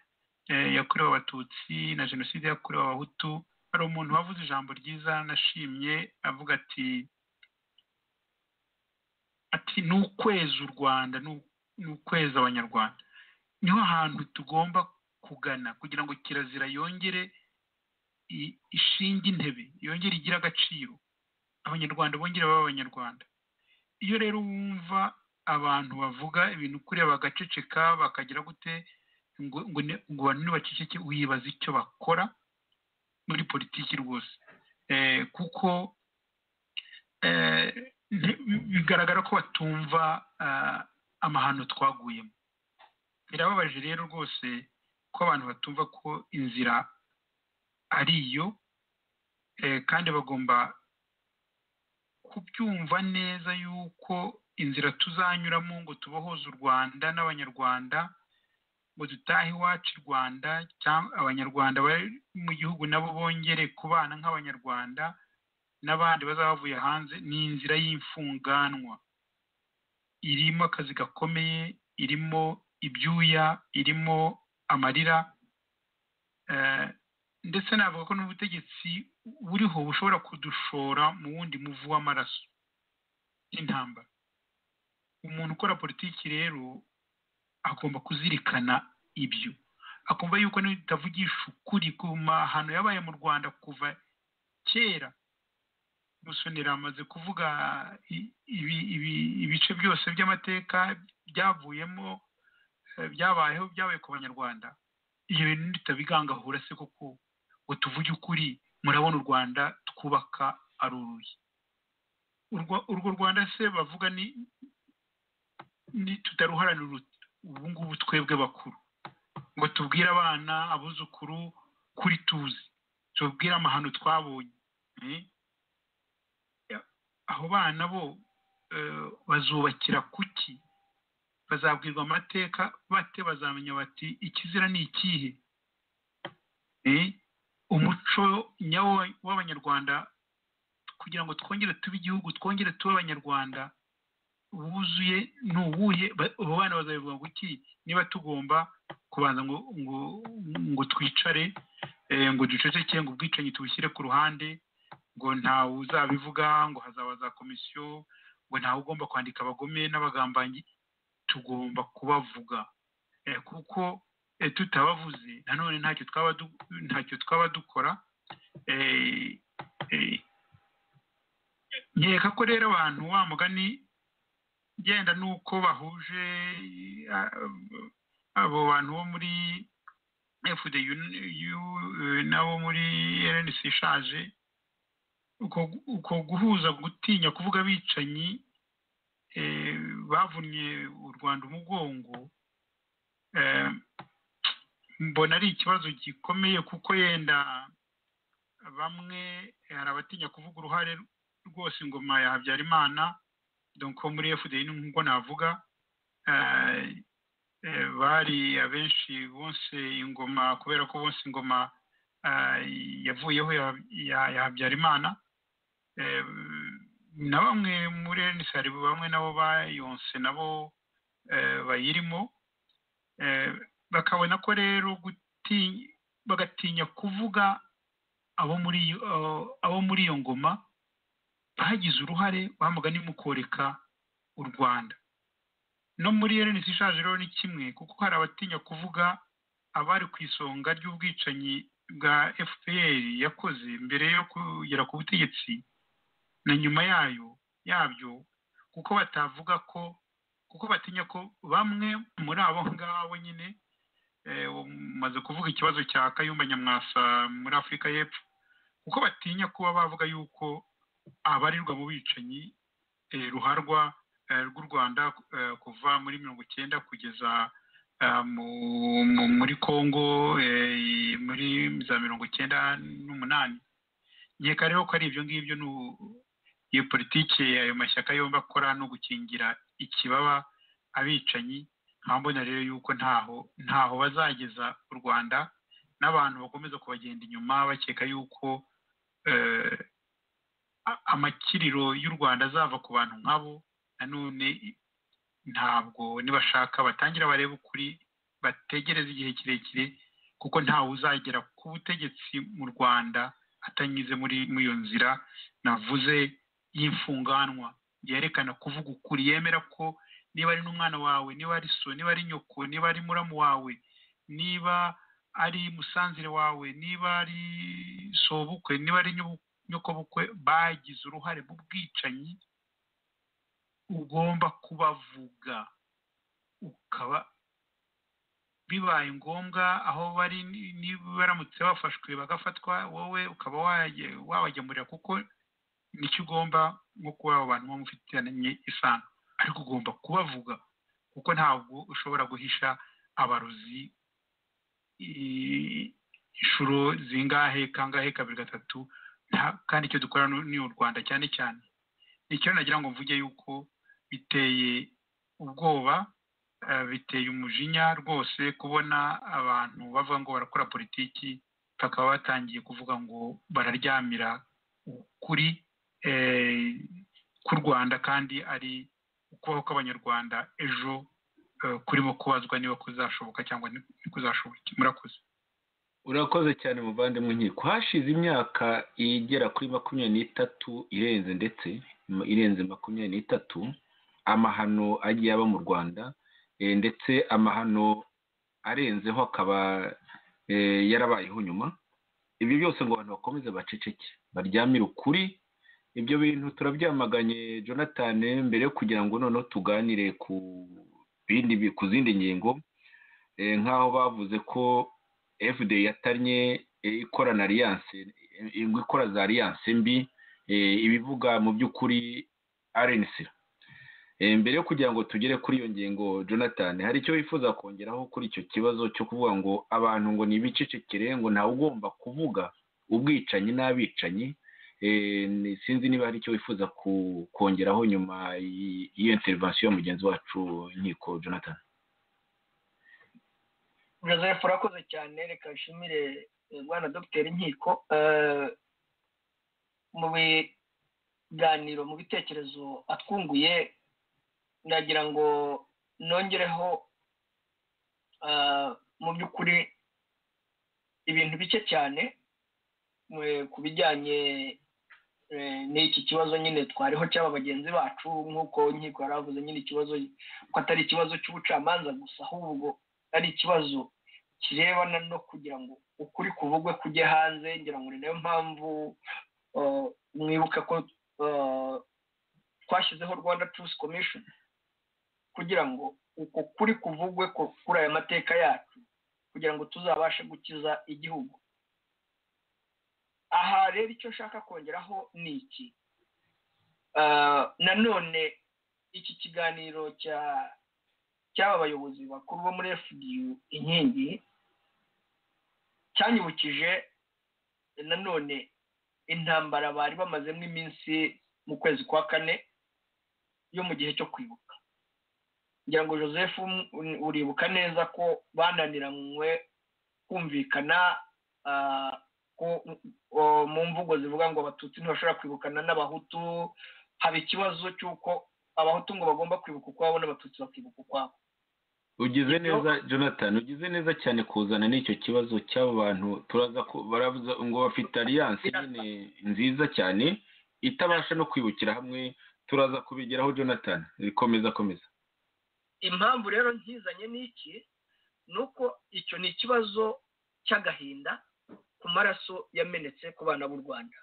S3: yakorewe Abatutsi na jenoside yakorewe Abahutu, hari umuntu wavuze ijambo ryiza nashimye, avuga ati ni ukwezi u Rwanda, ni ukwezi Abanyarwanda. Niho hantu tugomba kugana kugira ngo kirazira yongere ishinge intebe, yongere igire agaciro, Abanyarwanda bongere babe Abanyarwanda. Iyo rero wumva abantu bavuga ibintu kuriya bagaceceka bakagira gute ngo abantu ntibaceceke, wibaza icyo bakora muri politiki rwose, kuko bigaragara ko batumva amahano twaguyemo. Birababaje rero rwose ko abantu batumva ko inzira ari iyo, kandi bagomba kubyumva neza yuko inzira tuzanyuramo ngo tubohoze u Rwanda n'Abanyarwanda, ngo dutahe iwacu i Rwanda, cyangwa Abanyarwanda bari mu gihugu nabo bongere kubana nk'Abanyarwanda n'abandi bazaba bavuye hanze, ni inzira y'imfunganwa irimo akazi gakomeye, irimo ibyuya, irimo amarira, ndetse navuga ko n'ubutegetsi buriho bushobora kudushora mu wundi muvu w'amaraso y'intambara. Umuntu ukora politiki rero agomba kuzirikana ibyo, akumva yuko nitavugisha ukuri ku mahano yabaye mu Rwanda kuva kera. Musonera amaze kuvuga ibice byose by'amateka byavuyemo, byabayeho, byabaye ku Banyarwanda. Ibyo bintu nitabigangahura se koko ngo tuvuge ukuri, murabona u Rwanda twubaka aruruye. Urwo Rwanda se bavuga ni tutaruharanira ubu ngubu twebwe bakuru, ngo tubwire abana abuzukuru kuri tuzi, tubwire amahano twabonye. Aho bana bo bazubakira kuki? Bazabwirwa amateka bate? Bazamenya bati ikizira ni ikihe? Umuco nyawo w'Abanyarwanda kugira ngo twongere tube igihugu, twongere tube Abanyarwanda wuzuye ni uwuhe? Abo bana bazabivuga ngo iki niba tugomba kubanza ngo twicare, ngo duceceke, ngo ubwicanyi tubushyire ku ruhande, ngo ntawe uzabivuga, ngo hazaba za komisiyo, ngo ntawe ugomba kwandika abagome n'abagambanyi. Tugomba kubavuga, kuko tutabavuze nanone ntacyo twaba dukora. Nkeka ko rero abantu wa mugani genda nuko bahuje abo bantu bo muri FDU nabo muri RNC ishaje, uko guhuza gutinya kuvuga abicanyi bavunnye u Rwanda umugongo, mbona ari ikibazo gikomeye, kuko yenda bamwe hari abatinya kuvuga uruhare rwose ingoma ya Habyarimana, donc muri FDI nk'uko navuga, bari abenshi bonse ingoma kubera ko bonse ingoma yavuyeho ya Habyarimana, na bamwe muri RNC hari bamwe nabo bayonse nabo bayirimo, bakabona ko rero bagatinya kuvuga abo muri iyo ngoma bagize uruhare bamugani mu koreka u Rwanda. No muri RNC ishaje rero ni kimwe, kuko hari abatinya kuvuga abari ku isonga ry'ubwicanyi bwa FPR yakoze mbere yo kugera ku butegetsi na nyuma yayo yabyo, kuko batavuga ko, kuko batinya ko bamwe muri abo ngabo nyine, umaze kuvuga ikibazo cya Kayumba Nyamwasa muri Afurika y'Epfo, kuko batinya kuba bavuga yuko abarirwa mu bicanyi ruharwa rw'u Rwanda kuva muri 90 kugeza muri Kongo muri za 98. Nkeka rero ko ari ibyo ngibyo. Iyo politiki ayo mashyaka yombi akora no gukingira ikibaba abicanyi, nkaba mbona rero yuko ntaho bazageza u Rwanda, n'abantu bakomeza kubagenda inyuma bakeka yuko amakiriro y'u Rwanda azava ku bantu nk'abo. Nanone ntabwo nibashaka batangira barebe ukuri, bategereze igihe kirekire, kuko ntawe uzagera ku butegetsi mu Rwanda atanyuze muri iyo nzira navuze y'imfunganwa, yerekana kuvuga ukuri, yemera ko niba ari n'umwana wawe, niba ari so, niba ari nyoko, niba ari muramu wawe, niba ari musanzire wawe, niba ari sobukwe, niba ari nyokobukwe, bagize uruhare mu bwicanyi, ugomba kubavuga, ukaba bibaye ngombwa aho bari niba baramutse bafashwe bagafatwa, wowe ukaba wabagemurira, kuko nicyo ugomba nko kuba abo bantu muba mufitanye isano, ariko ugomba kubavuga kuko ntabwo ushobora guhisha abarozi inshuro zingahe, kangahe, kabiri, gatatu. Kandi icyo dukora ni u Rwanda cyane cyane. Nicyo nagira ngo mvuge yuko biteye ubwoba, biteye umujinya rwose kubona abantu bavuga ngo barakora politiki, bakaba batangiye kuvuga ngo bararyamira ukuri k'u Rwanda, kandi ari ukubaho kw'Abanyarwanda ejo kurimo kubazwa niba kuzashoboka cyangwa ntikuzashoboke. Murakoze.
S1: Urakoze cyane muvandimwe Nkiko. Hashize imyaka igera kuri 23 irenze, ndetse irenze 23, amahano agiye aba mu Rwanda, ndetse amahano arenzeho akaba yarabayeho nyuma. Ibyo byose ngo abantu bakomeze baceceke, baryamire ukuri. Ibyo bintu turabyamaganye Jonathan. Mbere yo kugira ngo noneho tuganire ku bindi, ku zindi ngingo, nk'aho bavuze ko FDA yatanye ikorana alliance, ikora za alliance mbi, ibivuga mu by'ukuri RNC. Mbere yo kugira ngo tugere kuri iyo ngingo, Jonathan, hari icyo wifuza kongeraho kuri icyo kibazo cyo kuvuga ngo abantu ngo nibicecekere, ngo ntawe ugomba kuvuga ubwicanyi n'abicanyi? Sinzi niba hari icyo wifuza kongeraho nyuma y'iyo intervention ya mugenzi wacu Nkiko Jonathan.
S2: Joseph, urakoze cyane. Reka nshimire bwana Dr Nkiko mu biganiro, mu bitekerezo atwunguye. Ndagira ngo nongereho mu by'ukuri ibintu bike cyane ku bijyanye n'iki kibazo nyine twariho cy'aba bagenzi bacu. Nk'uko Nkiko yaravuze nyine, ikibazo ko atari ikibazo cy'ubucamanza gusa, ahubwo ari ikibazo kirebana no kugira ngo ukuri kuvugwe kujye hanze. Ngira ngo ni nayo mpamvu mwibuka ko twashyizeho Rwanda Truth Commission, kugira ngo uko kuri kuvugwe kuri aya mateka yacu, kugira ngo tuzabashe gukiza igihugu. Aha rero icyo nshaka kongeraho ni iki: nanone iki kiganiro cy'aba bayobozi bakuru bo muri FDU Inkingi cyanyibukije nanone intambara bari bamazemo iminsi mu kwezi kwa kane yo mu gihe cyo kwibuka. Ngira ngo Joseph uribuka neza ko bananiranywe kumvikana ko mu mvugo zivuga ngo Abatutsi ntibashobora kwibukana n'Abahutu, haba ikibazo cy'uko Abahutu ngo bagomba kwibuka ukwabo n'Abatutsi bakibuka ukwabo.
S1: Ugize neza Jonathan, ugize neza cyane kuzana n'icyo kibazo cy'abo bantu. Turaza baravuza ngo bafite alliance nyine nziza cyane itabasha no kwibukira hamwe. Turaza kubigeraho Jonathan, komeza komeza.
S2: Impamvu rero nkizanye n'iki ni uko icyo ni ikibazo cy'agahinda ku maraso yamenetse ku bana b'u Rwanda.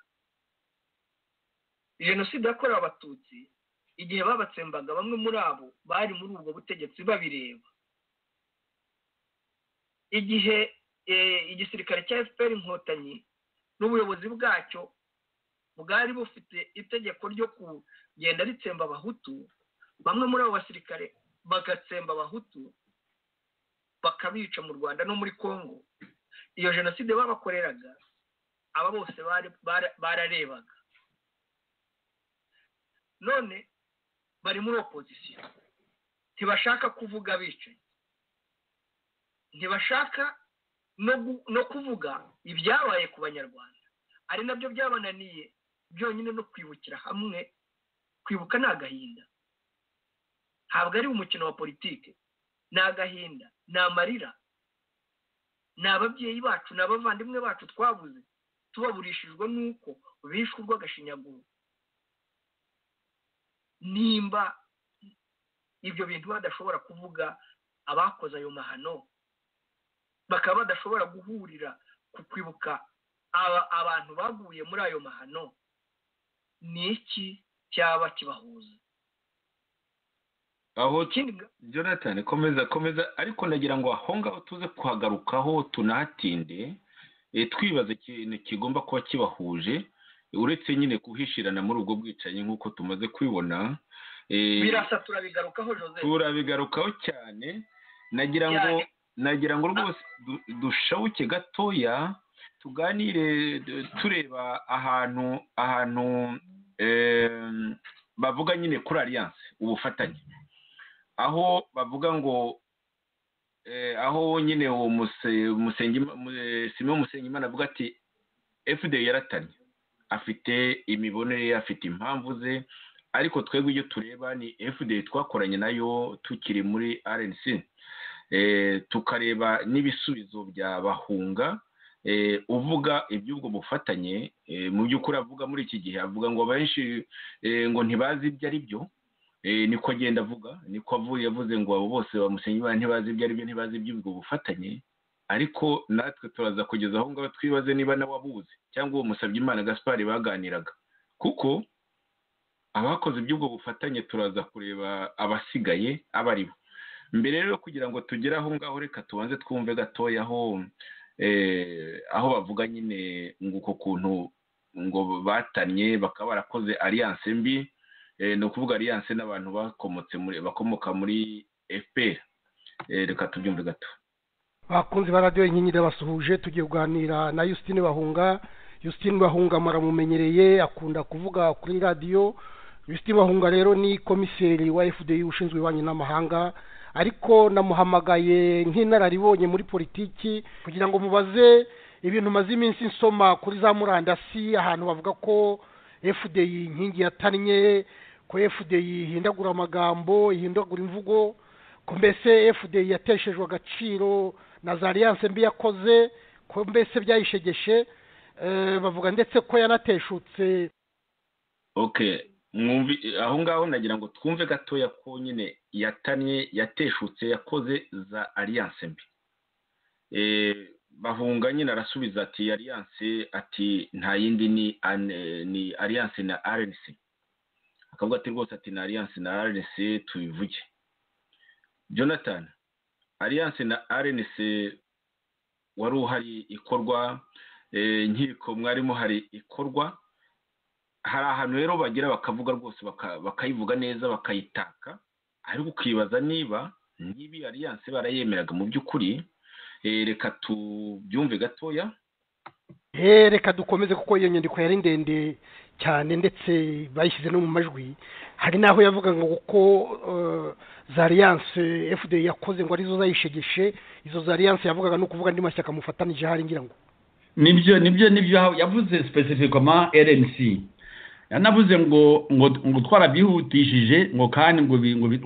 S2: Jenoside yakorewe Abatutsi, igihe babatsembaga, bamwe muri abo bari muri ubwo butegetsi babireba. Igihe igisirikare cya FPR Inkotanyi n'ubuyobozi bwacyo bwari bufite itegeko ryo kugenda ritsemba Abahutu, bamwe muri abo basirikare bagatsemba Abahutu, bakabica mu Rwanda no muri Congo. Iyo jenoside babakoreraga, aba bose bararebaga. None bari muri opozisiyo, ntibashaka kuvuga abicanyi, ntibashaka no kuvuga ibyabaye ku Banyarwanda, ari nabyo byabananiye byonyine no kwibukira hamwe. Kwibuka ni agahinda, ntabwo ari umukino wa politike, ni agahinda, ni amarira, ni ababyeyi bacu, ni abavandimwe bacu twabuze, tubaburishijwe n'uko bishwe urw'agashinyaguro. Nimba ibyo bintu badashobora kuvuga abakoze ayo mahano, bakaba badashobora guhurira ku kwibuka abantu baguye muri ayo mahano, ni iki cyaba kibahuza?
S1: Aho Jonathan, komeza komeza, ariko nagira ngo aho ngaho tuze kuhagarukaho tunahatinde, twibaza ikintu kigomba kuba kibahuje uretse nyine guhishirana muri ubwo bwicanyi nk'uko tumaze kwibona.
S2: Birasa turabigarukaho Joseph,
S1: turabigarukaho cyane. Nagira ngo rwose dushabuke gatoya tuganire, tureba ahantu bavuga nyine kuri alliance, ubufatanye, aho bavuga ngo aho nyine uwo Simon Musengimana avuga ati FDI yaratanye, afite imibonere, afite impamvu ze, ariko twebwe ibyo tureba ni FDI twakoranye nayo tukiri muri RNC, tukareba n'ibisubizo bya Bahunga. Uvuga iby'ubwo bufatanye, mu by'ukuri avuga muri iki gihe avuga ngo benshi ngo ntibazi ibyo ari byo, niko agenda avuga, niko avuye yavuze ngo abo bose bamusenyimana ntibazi ibyo ari byo, ntibazi iby'ubwo bufatanye. Ariko natwe turaza kugeza aho ngaho twibaze niba nawe abuzi cyangwa uwo Musabyimana Gaspard baganiraga, kuko abakoze iby'ubwo bufatanye turaza kureba abasigaye abaribo. Mbere rero kugira ngo tugere aho ngaho, reka tubanze twumve gatoya aho aho bavuga nyine ngo uko kuntu ngo batanye bakaba barakoze alliance mbi, ni ukuvuga alliance n'abantu bakomoka muri FPR. Reka tubyumve gato.
S5: Bakunzi ba radio Inkingi basuhuje, tugiye kuganira na Justine Bahunga. Justine Bahunga muramumenyereye, akunda kuvuga kuri radio. Justine Bahunga rero ni komiseri wa FDI ushinzwe ububanyi n'amahanga, ariko namuhamagaye nk'inararibonye muri politiki kugira ngo mubaze ibintu maze iminsi nsoma kuri za murandasi, ahantu bavuga ko FDI inkingi yatannye, ko FDI ihindagura amagambo, ihindagura imvugo, ko mbese FDI yateshejwe agaciro na za alliance mbi yakoze, ko mbese byayishegeshe, bavuga ndetse ko yanateshutse.
S1: Okay, mwumvi aho ngaho nagira ngo twumve gatoya ko nyine yatanye, yateshutse, yakoze za alliance mbi. Bahunga nyine arasubiza ati alliance, ati nta yindi ni alliance na RNC. Akavuga ati rwose ati na alliance na RNC tubivuge. Jonathan, alliance na RNC wari uhari ikorwa, nkiko mwarimo hari ikorwa. Hari ahantu rero bagira bakavuga rwose bakayivuga neza bakayitaka, ariko ukibaza niba nibi alliance barayemeraga mu by'ukuri. Reka tubyumve gatoya.
S5: Reka dukomeze kuko iyo nyandiko yari ndende cyane ndetse bayishyize no mu majwi. Hari naho yavuga ngo kuko za alliance FDI yakoze ngo arizo zayishegeshe, izo za alliance yavugaga no kuvuga ndi mashyaka mufatanije hari ngira ngo
S4: nibyo yavuze specifiquement RNC. Yanavuze ngo ngo twarabyihutishije ngo kandi ngo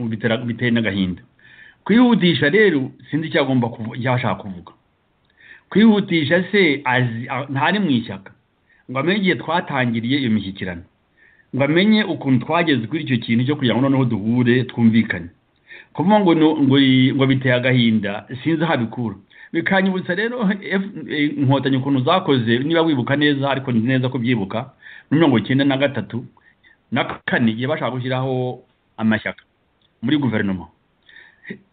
S4: bitera biteye n'agahinda. Kwihutisha rero sinzi cyagomba yashaka kuvuga. Kwihutisha se ntari mu ishyaka ngo amenye igihe twatangiriye iyo mishyikirano, ngo amenye ukuntu twageze kuri icyo kintu cyo kugira ngo noneho duhure twumvikane. Kuvuga ngo ngo biteye agahinda sinzi aho abikura. Bikanyibutsa rero Inkotanyi ukuntu zakoze, niba wibuka neza, ariko nzi neza ko byibuka, muri 1993 na 4 igihe bashaka gushyiraho amashyaka muri guverinoma.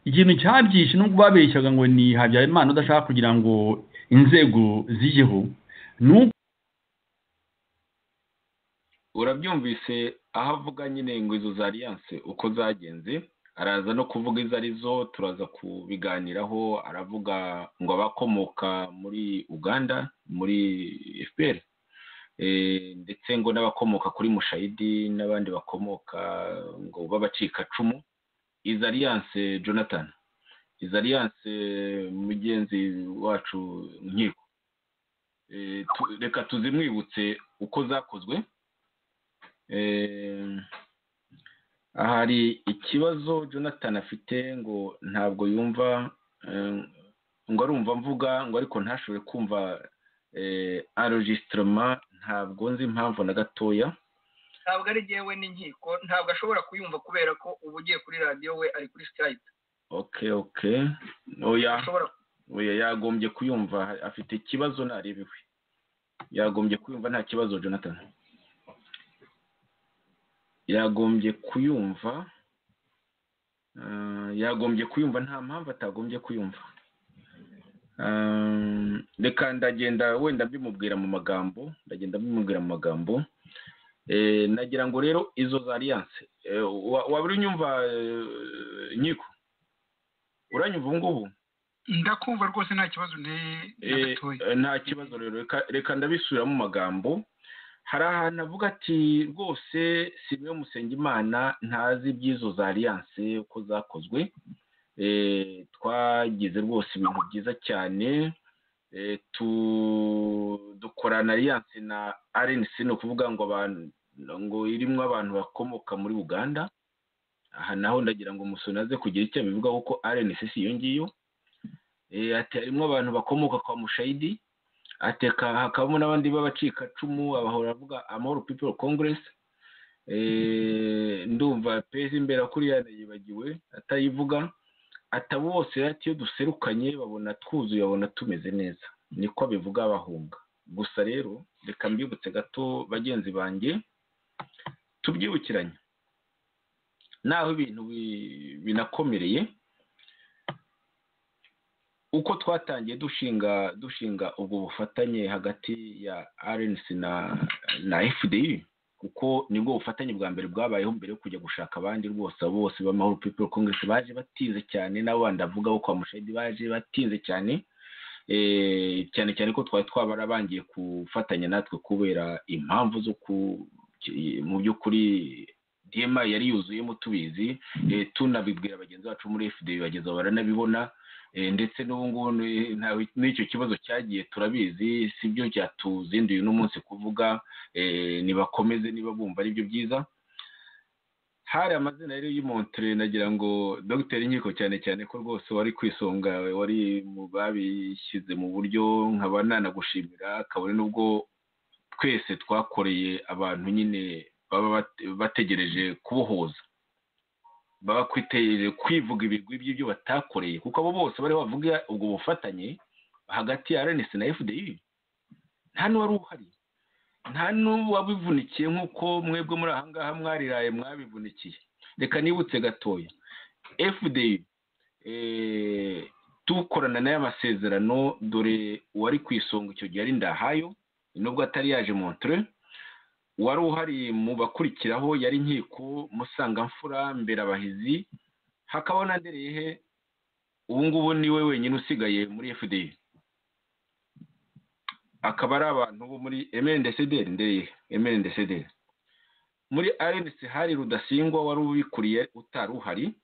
S4: Ikintu cyabyishe nubwo babeshyaga ngo ni Habyarimana udashaka kugira ngo inzego zijyeho,
S1: urabyumvise aho avuga nyine ngo izo za alliance uko zagenze, araza no kuvuga izo arizo, turaza kubiganiraho. Aravuga ngo abakomoka muri Uganda muri FPR, Ndetse ngo n'abakomoka kuri Mushayidi n'abandi bakomoka ngo b'abacikacumu. Izi alliance, Jonathan, izi alliance, mugenzi wacu Nkiko, reka tuzimwibutse uko zakozwe. Hari ikibazo Jonathan afite, ngo ntabwo yumva, ngo arumva mvuga ngo ariko ntashobore kumva enregistrement. Ntabwo nzi impamvu na gatoya.
S2: Ntabwo ari jyewe n'Inkiko, ntabwo ashobora kuyumva kubera ko uba ugiye kuri radiyo, we ari kuri Skype.
S1: Okay, oya oya, yagombye kuyumva. Afite ikibazo, narebe iwe, yagombye kuyumva, nta kibazo. Jonathan yagombye kuyumva, yagombye kuyumva, nta mpamvu atagombye kuyumva. Reka ndagenda wenda mbimubwira mu magambo, ndagenda mbimubwira mu magambo. Nagira ngo rero izo za alliance, waba uri unyumva, Nkiko? Uranyumva ubu ngubu?
S3: Ndakumva rwose, nta kibazo.
S1: Nta kibazo rero, reka ndabisubira mu magambo. Hari ahantu avuga ati rwose Simeon Musengimana ntazi iby'izo za alliance uko zakozwe. Twagize rwose ibintu byiza cyane, dukorana alliance na RNC, ni ukuvuga ngo abantu ngo irimo abantu bakomoka muri Uganda. Aha naho ndagira ngo Musoni aze kugira icyo abivuga, kuko RNC si iyo ngiyo. Ati harimo abantu bakomoka kwa Mushayidi, ateka hakabamo n'abandi b'abacikacumu, abahora avuga Amahoro People Congress. Ndumva pezi imbere kuri yibagiwe atayivuga. Atabo bose ati iyo duserukanye babona twuzuye, babona tumeze neza, niko abivuga bahunga. Gusa rero reka mbibutse gato bagenzi banjye, tubyibukiranye naho ibintu binakomereye, uko twatangiye dushinga ubwo bufatanye hagati ya RNC na FDU, kuko nibwo bufatanye bwa mbere bwabayeho mbere yo kujya gushaka abandi. Rwose abo bose b'Amahoro People Congress baje batinze cyane, n'abo bandi avuga bo kwa Mushayidi baje batinze cyane, cyane cyane ko twari twabarabangiye gufatanya natwe kubera impamvu zo ku mu by'ukuri DMI yari yuzuyemo tubizi, tunabibwira bagenzi bacu muri FDU, bageza baranabibona. Ndetse n'ubu ngubu n'icyo kibazo cyagiye turabizi, si byo cyatuzinduye uno munsi kuvuga. Nibakomeze niba bumva ari byo byiza. Hari amazina rero y'Imontre, nagira ngo Dr Nkiko, cyane cyane ko rwose wari ku isonga, wari mu babishyize mu buryo, nkaba nanagushimira, kabone n'ubwo twese twakoreye abantu nyine baba bategereje kubohoza, baba kwitegereje kwivuga ibigwi by'ibyo batakoreye, kuko abo bose bari bavuga ubwo bufatanye hagati ya RNC na FDU nta n'uwari uhari, nta n'uwabivunikiye nk'uko mwebwe muri aha ngaha mwariraye mwabivunikiye. Reka nibutse gatoya, FDU tukorana n'aya masezerano, dore uwari ku isonga icyo gihe ari Ndahayo, nubwo atari yaje Montreux. Wari uhari mu bakurikiraho yari Nkiko, Musangamfura, Mberabahizi, hakabaho na Ndereyehe. Ubu ngubu niwe wenyine usigaye muri FDU, akaba ari abantu bo muri MNDCDR. Ndereyehe MNDCDR. Muri RNC hari Rudasingwa wari ubikuriye utari uhari,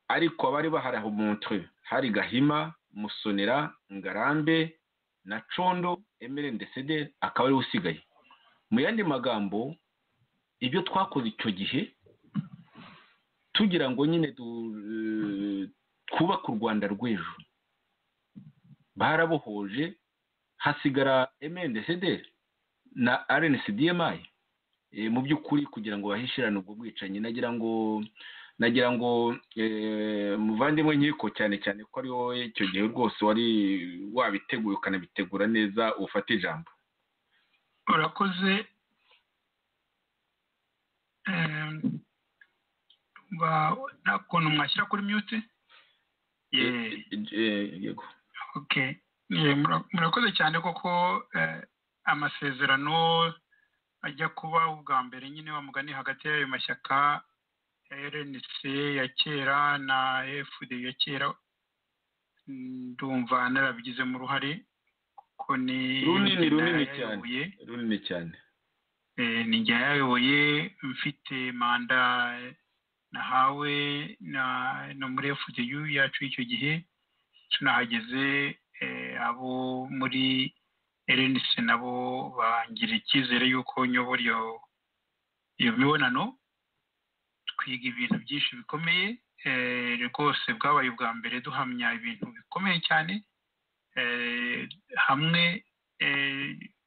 S1: ariko abari bahari aho Montreux hari Gahima, Musonera, Ngarambe na Condo. MNDCDR akaba ari usigaye. Mu yandi magambo, ibyo twakoze icyo gihe tugira ngo nyine twubake u Rwanda rw'ejo, barabohoje hasigara MNDCD na RNC-DMI mu by'ukuri kugira ngo bahishirane ubwo bwicanyi. Nagira ngo muvandimwe Nkiko, cyane cyane ko ari wowe icyo gihe rwose wari wabiteguye ukanabitegura neza, ufate ijambo.
S3: Urakoze. Nta kuntu mwashyira kuri mute?
S1: Yego.
S3: Okay, murakoze cyane. Koko amasezerano ajya kuba ubwa mbere nyine wa mugani hagati y'ayo mashyaka ya RNC ya kera na FD ya kera, ndumva narabigizemo uruhare. Ko ni
S1: Runini, runini cyane. Runini cyane.
S3: Ni njye yayoboye, mfite manda nahawe na muri FDU yacu y'icyo gihe. Tunahageze, abo muri RNC nabo bangira icyizere y'uko nyobora iyo mibonano. Twiga ibintu byinshi bikomeye rwose. Bwabaye ubwa mbere duhamya ibintu bikomeye cyane hamwe,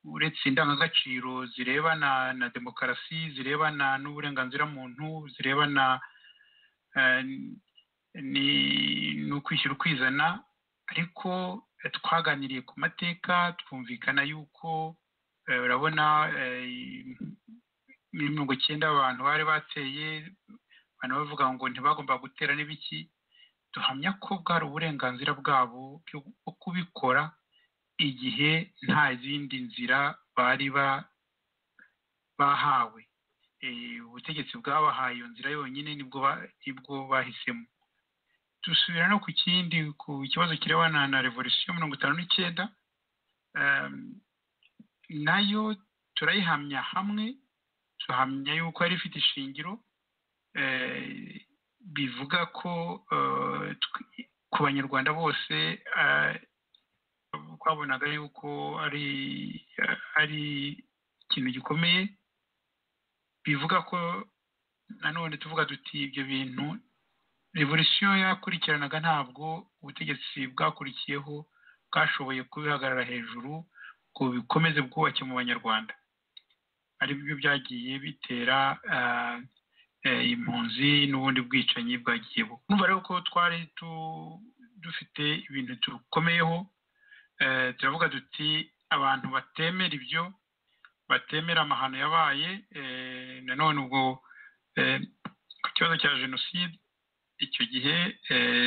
S3: uretse indangagaciro zirebana na demokarasi, zirebana n'uburenganzira muntu, zirebana n'ukwishyira ukwizana, ariko twaganiriye ku mateka, twumvikana yuko urabona muri 90 abantu bari bateye, abantu bavuga ngo ntibagomba gutera n'ibiki. Duhamya ko bwari uburenganzira bwabo bwo kubikora igihe nta zindi nzira bari bahawe. Ubutegetsi bwabahaye iyo nzira yonyine, nibwo bahisemo. Dusubira no ku kindi, ku kibazo kirebana na revolisiyo 59, nayo turayihamya hamwe, tuhamya yuko yari ifite ishingiro. Bivuga ko ku Banyarwanda bose twabonaga yuko ari ikintu gikomeye. Bivuga ko nanone tuvuga duti ibyo bintu revolisiyo yakurikiranaga, ntabwo ubutegetsi bwakurikiyeho bwashoboye kubihagarara hejuru ngo bikomeze bwubake mu Banyarwanda, ari byo byagiye bitera impunzi n'ubundi bwicanyi bwagiye buba. Rero ko twari dufite ibintu dukomeyeho, turavuga duti abantu batemera ibyo, batemera amahano yabaye. Nanone ubwo ku kibazo cya jenoside icyo gihe,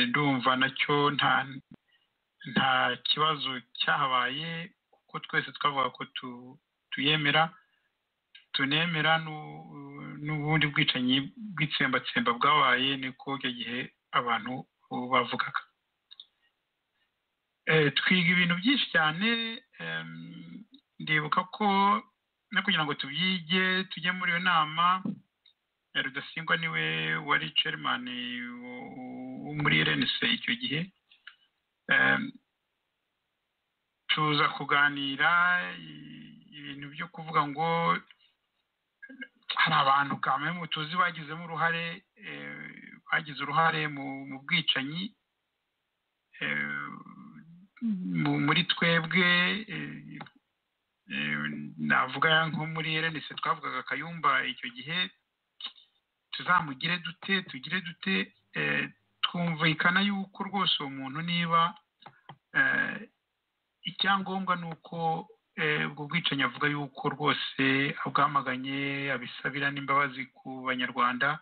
S3: ndumva nacyo nta kibazo cyahabaye, kuko twese twavuga ko tuyemera, tunemera n'ubundi bwicanyi bw'itsembatsemba bwabaye, niko icyo gihe abantu bavugaga. Twiga ibintu byinshi cyane. Ndibuka ko no kugira ngo tubyige tujye muri iyo nama, Rudasingwa niwe wari chairman wo muri RNC icyo gihe. Tuza kuganira ibintu byo kuvuga ngo hari abantu kamwe tuzi bagizemo uruhare, bagize uruhare mu bwicanyi muri twebwe. Navuga nko muri RNC twavugaga Kayumba icyo gihe, tuzamugire dute, tugire dute? Twumvikana yuko rwose uwo muntu, niba icyangombwa ni uko ubwo bwicanyi avuga yuko rwose abwamaganye, abisabira n'imbabazi ku Banyarwanda,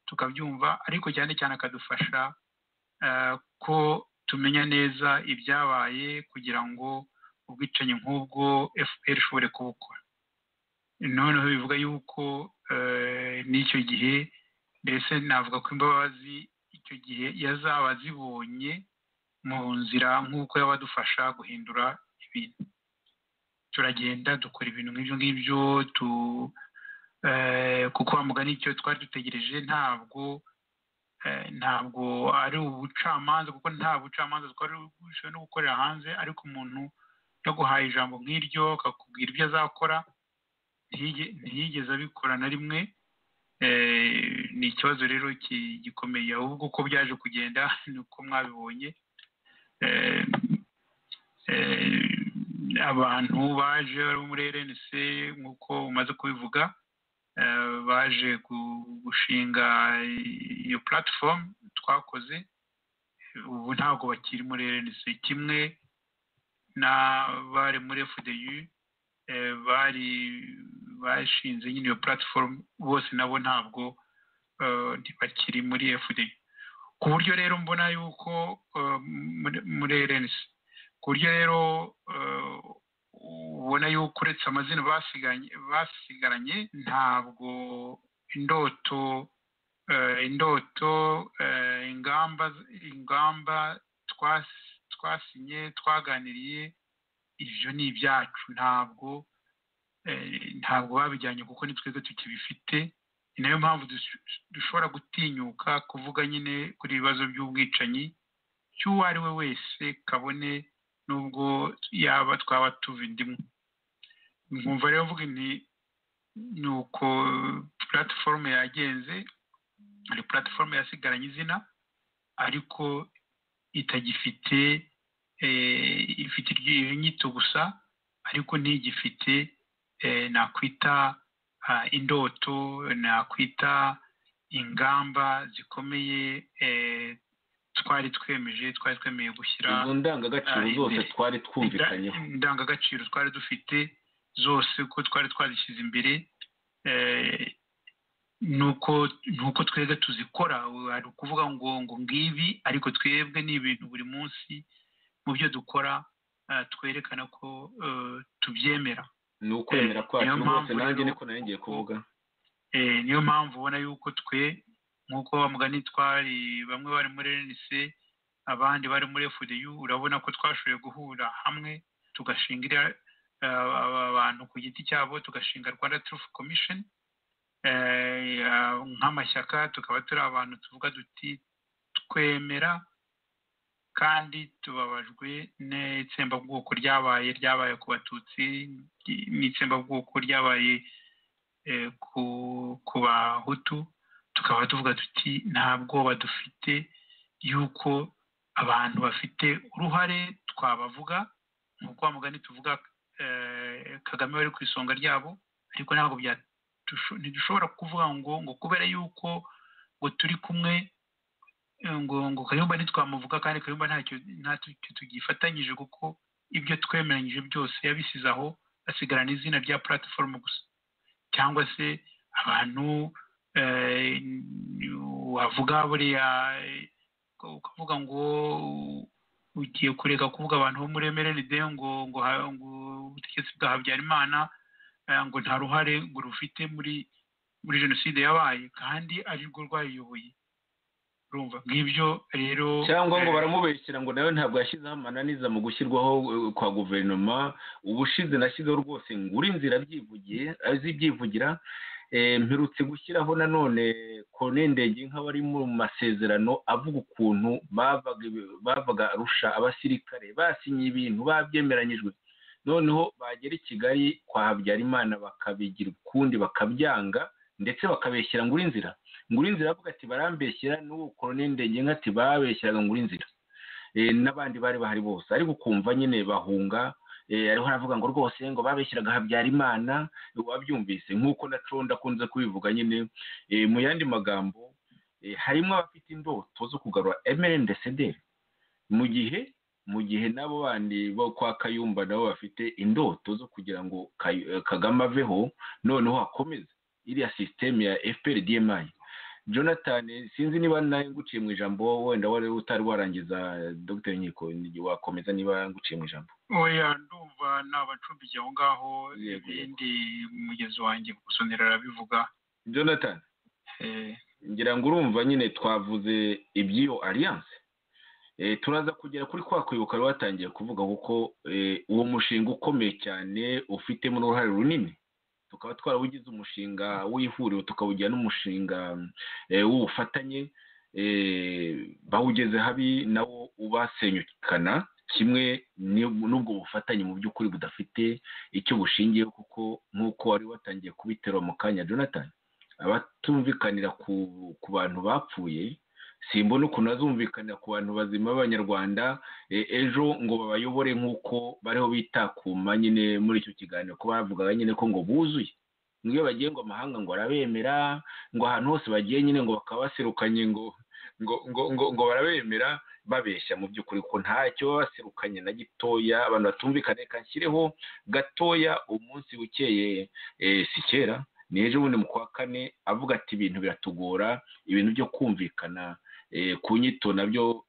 S3: tukabyumva, ariko cyane cyane akadufasha ko tumenya neza ibyabaye kugira ngo ubwicanyi nk'ubwo FPR ishobore kubukora. Noneho bivuga yuko n'icyo gihe, mbese navuga ko imbabazi icyo gihe yazaba zibonye mu nzira nk'uko yabadufasha guhindura ibintu. Turagenda dukora ibintu nk'ibyo ngibyo, kuko wa mugani icyo twari dutegereje ntabwo ari ubucamanza, kuko nta bucamanza twari dushoboye no gukorera hanze, ariko umuntu yaguhaye ijambo nk'iryo akakubwira ibyo azakora ntiyigeze abikora na rimwe. Ni ikibazo rero gikomeye. Ahubwo uko byaje kugenda ni uko mwabibonye, abantu baje muri RNC nk'uko umaze kubivuga, baje gushinga iyo platform twakoze, ubu ntabwo bakiri muri RNC, kimwe n'abari muri FDU bari bashinze nyine iyo platform, bose nabo ntabwo ntibakiri muri FDU. Ku buryo rero mbona yuko muri RNC, ku buryo rero ubona yuko uretse amazina basigaranye, ntabwo indoto ingamba twasinye, twaganiriye, Ibyo ni ibyacu, ntabwo babijyanye kuko ni twebwe tukibifite. Ni nayo mpamvu dushobora gutinyuka kuvuga nyine kuri ibibazo by'ubwicanyi cy'uwo ari we wese, kabone nubwo yaba twaba tuva indimu. Nkumva rero mvuga nti ni uko platifomu yagenze, hari platifomu yasigaranye izina ariko itagifite, ifite iyo nyito gusa ariko ntigifite nakwita indoto, nakwita ingamba zikomeye twari twemeje, twari twemeye gushyira
S1: izo ndangagaciro zose twari twumvikanyeho,
S3: indangagaciro twari dufite zose ko twari twazishyize imbere, nuko twebwe tuzikora. Hari ukuvuga ngo ngibi, ariko twebwe ni ibintu buri munsi mu byo dukora twerekana ko tubyemera.
S1: Ni ukwemera kwacu rwose, nanjye niko nari ngiye kuvuga.
S3: Niyo mpamvu ubona yuko twe nk'uko bamugani twari bamwe bari muri RNC abandi bari muri FDU, urabona ko twashoboye guhura hamwe tugashinga abantu ku giti cyabo, tugashinga Rwanda Truth Commission nk'amashyaka, tukaba turi abantu tuvuga duti twemera kandi tubabajwe n'itsembabwoko ryabaye ku Batutsi n'itsembabwoko ryabaye ku Bahutu, tukaba tuvuga tuti nta bwoba dufite yuko abantu bafite uruhare twabavuga, nk'uko wa mugani tuvuga Kagame wari ku isonga ryabo, ariko ntabwo ntidushobora kuvuga ngo kubera yuko ngo turi kumwe ngo Kayumba ntitwamuvuga, kandi Kayumba ntacyo tugifatanyije kuko ibyo twemeranyije byose yabisize aho, asigarana izina rya platifomu gusa. Cyangwa se abantu wavuga buriya ukavuga ngo ugiye kureka kuvuga abantu bo muri MRND ngo ubutegetsi bwa Habyarimana ngo nta ruhare ngo rufite muri jenoside yabaye kandi ari rwo rwayiyoboye. Urumva ngibyo rero,
S1: cyangwa ngo baramubeshyira ngo nawe ntabwo yashyizeho amananiza mu gushyirwaho kwa guverinoma. Ubushize nashyizeho rwose ngura inzira abyivugiye azibyivugira. Mperutse gushyiraho nanone Colonel Ndege nk'abari mu masezerano avuga ukuntu bavaga Arusha abasirikare basinye ibintu babyemeranyijwe, noneho bagera i Kigali kwa Habyarimana bakabigira ukundi bakabyanga, ndetse bakabeshyira ngura inzira. Ngura inzira avuga ati barambeshyira, n'uwo Colonel Ndege ati babeshyiraga ngura inzira, n'abandi bari bahari bose, ariko ukumva nyine bahunga. Ariho aravuga ngo rwose ngo babeshyiraga Habyarimana, wabyumvise nk'uko na Condo akunze kubivuga nyine. Mu yandi magambo harimo abafite indoto zo kugarura MRND-CDR, mu gihe nabo bandi bo kwa Kayumba nabo bafite indoto zo kugira ngo Kagame aveho, noneho akomeze iriya system ya FPR DMI. Jonathan, sinzi niba nawe nguciye mu ijambo, wenda wari utari warangiza. Dr Nkiko, wakomeza niba nguciye mu ijambo.
S3: Oya, ndumva nabacumbikiye aho ngaho, ibindi mugezi wanjye gusonera arabivuga.
S1: Jonathan, ngira ngo urumva nyine twavuze iby'iyo alliance, turaza kugera kuri kwa kwibuka wari watangiye kuvuga, kuko uwo mushinga ukomeye cyane ufitemo uruhare runini, tukaba twarawugize umushinga w'ihuriro, tukawugira n'umushinga w'ubufatanye, bawugeze habi nawo ubasenyukana kimwe n'ubwo bufatanye mu by'ukuri budafite icyo bushingiye, kuko nk'uko wari watangiye kubitera mu kanya Jonathan, abatumvikanira ku bantu bapfuye simbona ukuntu azumvikanira ku bantu bazima b'Abanyarwanda ejo ngo babayobore nk'uko bariho bitakuma nyine muri icyo kiganiro, ko bavugaga nyine ko ngo buzuye, ngiyo bagiye ngo amahanga ngo arabemera, ngo ahantu hose bagiye nyine ngo bakaba baserukanye ngo ngo ngo ngo ngo barabemera, babeshya mu by'ukuri ko ntacyo baserukanye na gitoya. Abantu batumvikane, kanshyireho gatoya umunsi bukeye, si kera ni ejo bundi mu kwa kane, avuga ati ibintu biratugora, ibintu byo kumvikana ku nyito nabyo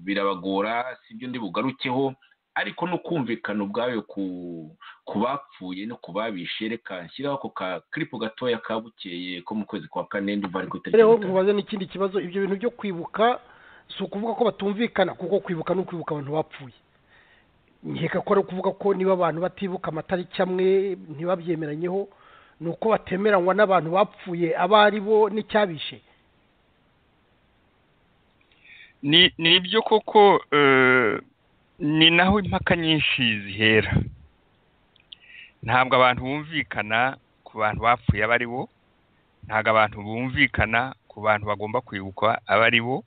S1: birabagora, sibyo ndi bugarukeho, ariko no kumvikana ubwayo ku bapfuye no ku babishe. Reka nshyiraho ako ka clip gatoya kabukeye ko mu kwezi kwa kane, ndumva ari ku itariki.
S5: Rero nkubaze n'ikindi kibazo, ibyo bintu byo kwibuka si ukuvuga ko batumvikana, kuko kwibuka ni ukwibuka abantu bapfuye. Nkeka ko ari ukuvuga ko niba abantu batibuka amatariki amwe ntibabyemeranyeho, ni uko batemeranywa n'abantu bapfuye abo ari bo n'icyabishe.
S6: Ni ibyo koko, ni naho impaka nyinshi zihera. Ntabwo abantu bumvikana ku bantu bapfuye abo ari bo, ntabwo abantu bumvikana ku bantu bagomba kwibukwa abo ari bo,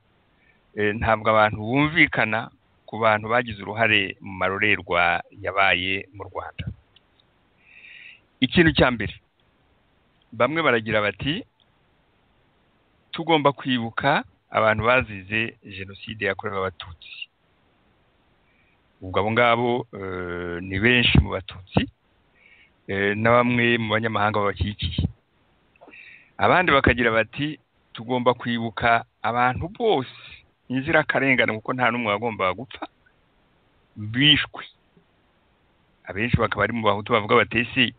S6: ntabwo abantu bumvikana ku bantu bagize uruhare mu marorerwa yabaye mu Rwanda. Ikintu cya mbere, bamwe baragira bati tugomba kwibuka abantu bazize jenoside yakorewe Abatutsi. Ubwo abo ngabo ni benshi mu Batutsi na bamwe mu banyamahanga babakikiye. Abandi bakagira bati tugomba kwibuka abantu bose inzirakarengane, kuko nta n'umwe wagombaga gupfa, bishwe. Abenshi bakaba ari mu Bahutu bavuga bati ese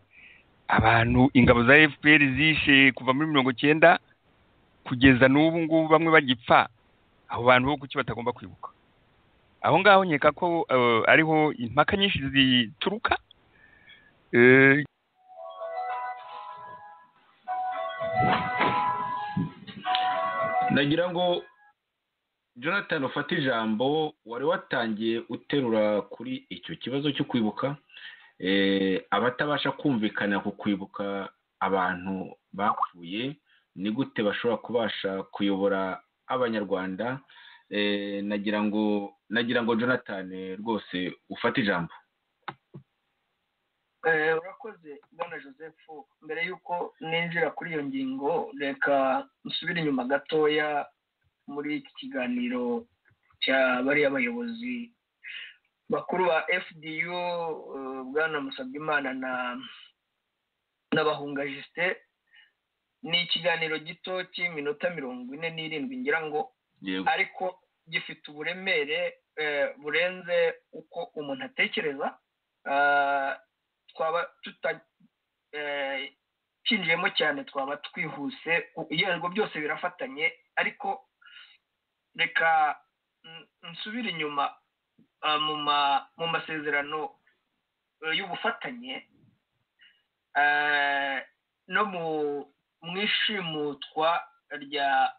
S6: abantu ingabo za FPR zishe kuva muri 90 kugeza n'ubu ngubu bamwe bagipfa, abo bantu bo kuki batagomba kwibuka? Aho ngaho nkeka ko ariho impaka nyinshi zituruka.
S1: Nagira ngo Jonathan ufate ijambo, wari watangiye uterura kuri icyo kibazo cyo kwibuka, abatabasha kumvikana ku kwibuka abantu bapfuye ni gute bashobora kubasha kuyobora Abanyarwanda. Nagira ngo Jonathan rwose ufate ijambo.
S2: Urakoze Bwana Joseph. Mbere yuko ninjira kuri iyo ngingo, reka nsubire inyuma gatoya muri iki kiganiro cya bariya bayobozi bakuru ba FDU, Bwana Musabyimana na Bahunga Justin. Ni ikiganiro gito cy'iminota 47 ngira ngo, ariko gifite uburemere burenze uko umuntu atekereza. Twaba tutakinjiyemo cyane twaba twihuse, yego byose birafatanye, ariko reka nsubire inyuma mu masezerano y'ubufatanye no mu ishimutwa rya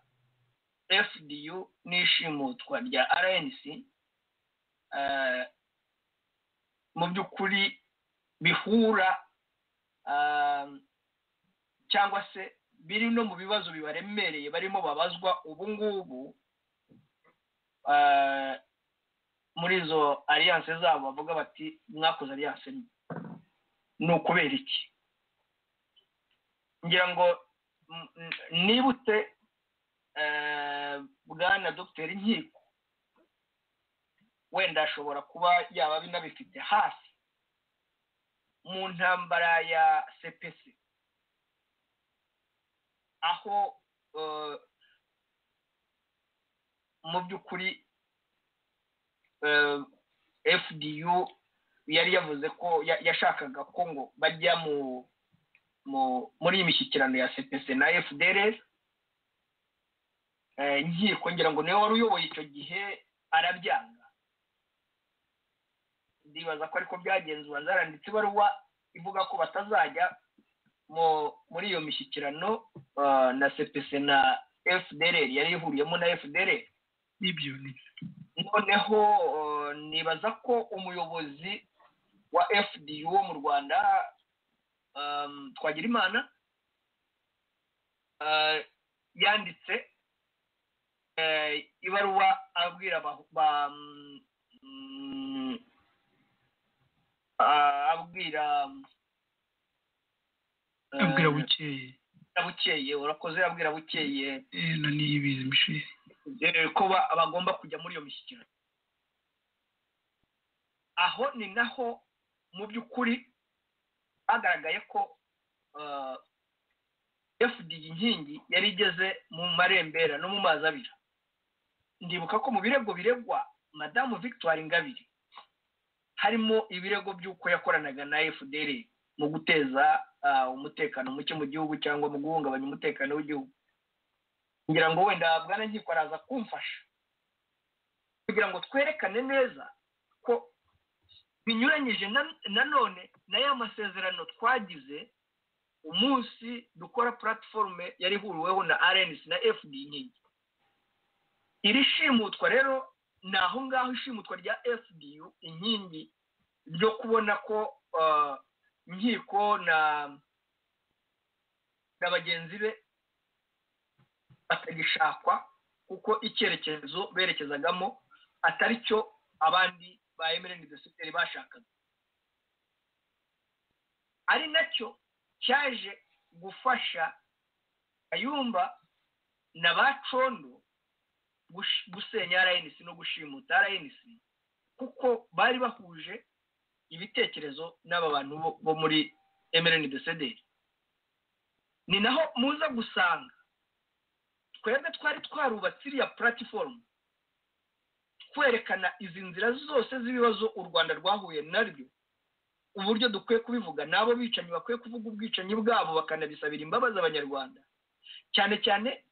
S2: FDU n'ishimutwa rya RNC. Mu by'ukuri bihura cyangwa se biri no mu bibazo bibaremereye barimo babazwa ubu ngubu muri izo alliance zabo, bavuga bati mwakoze alliance ni ukubera iki? Ngira ngo nibutse Bwana Dr. Nkiko wenda ashobora kuba yaba binabifite hafi, mu ntambara ya CPC aho mu by'ukuri FDU yari yavuze ko yashakaga ko ngo bajya muri iyi mishyikirano ya CPC na FDLR. Nkiko ngira ngo niwe wari uyoboye icyo gihe arabyanga. Ndibaza ko ariko byagenze, zaranditse ibaruwa ivuga ko batazajya muri iyo mishyikirano na CPC na FDLR, yari ihuriyemo na FDLR.
S3: Nibyo.
S2: Noneho nibaza ko umuyobozi wa FDU wo mu Rwanda Twagirimana yanditse ibaruwa abwira
S3: abwira Bukeye,
S2: Bukeye urakoze, abwira Bukeye
S3: na Niyibizi Michel
S2: ko bagomba kujya muri iyo mishyikirano. Aho ni naho mu by'ukuri hagaragaye ko FDU Inkingi yari igeze mu marembera no mu mazi abira. Ndibuka ko mu birego biregwa Madamu Victoire Ingabire harimo ibirego by'uko yakoranaga na FDL mu guteza umutekano muke mu gihugu cyangwa mu guhungabanya umutekano w'igihugu. Ngira ngo wenda Bwana Nkiko araza kumfasha kugira ngo twerekane neza ko Binyuranyije nanone na ya masezerano twagize umunsi dukora platiforume yari ihuriweho na RNC na FD Inkingi. Iri shimutwa rero ni aho ngaho ishimutwa rya FDU Inkingi ryo kubona ko Nkiko na bagenzi be batagishakwa kuko icyerekezo berekezagamo atari cyo abandi ba MRND bashakaga, ari nacyo cyaje gufasha Kayumba na Bacondo gusenya RNC no gushimuta RNC, kuko bari bahuje ibitekerezo n'aba bantu bo muri MRND. Ni naho muza gusanga twebwe twari twarubatse iriya platform twerekana izi nzira zose z'ibibazo u Rwanda rwahuye naryo, uburyo dukwiye kubivuga, n'abo bicanyi bakwiye kuvuga ubwicanyi bwabo bakanabisabira imbabazi abanyarwanda. Cyane cyane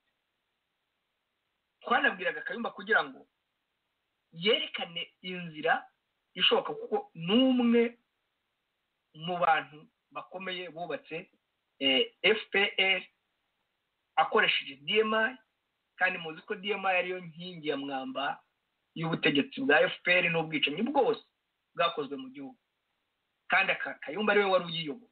S2: twanabwiraga Kayumba kugira ngo yerekane inzira ishoboka, kuko n'umwe mu bantu bakomeye bubatse FPR akoresheje DMI, kandi muzi ko DMI ariyo nkingi ya mwamba y'ubutegetsi bwa FPR n'ubwicanyi bwose bwakozwe mu gihugu, kandi Kayumba ariwe wari uyiyoboye.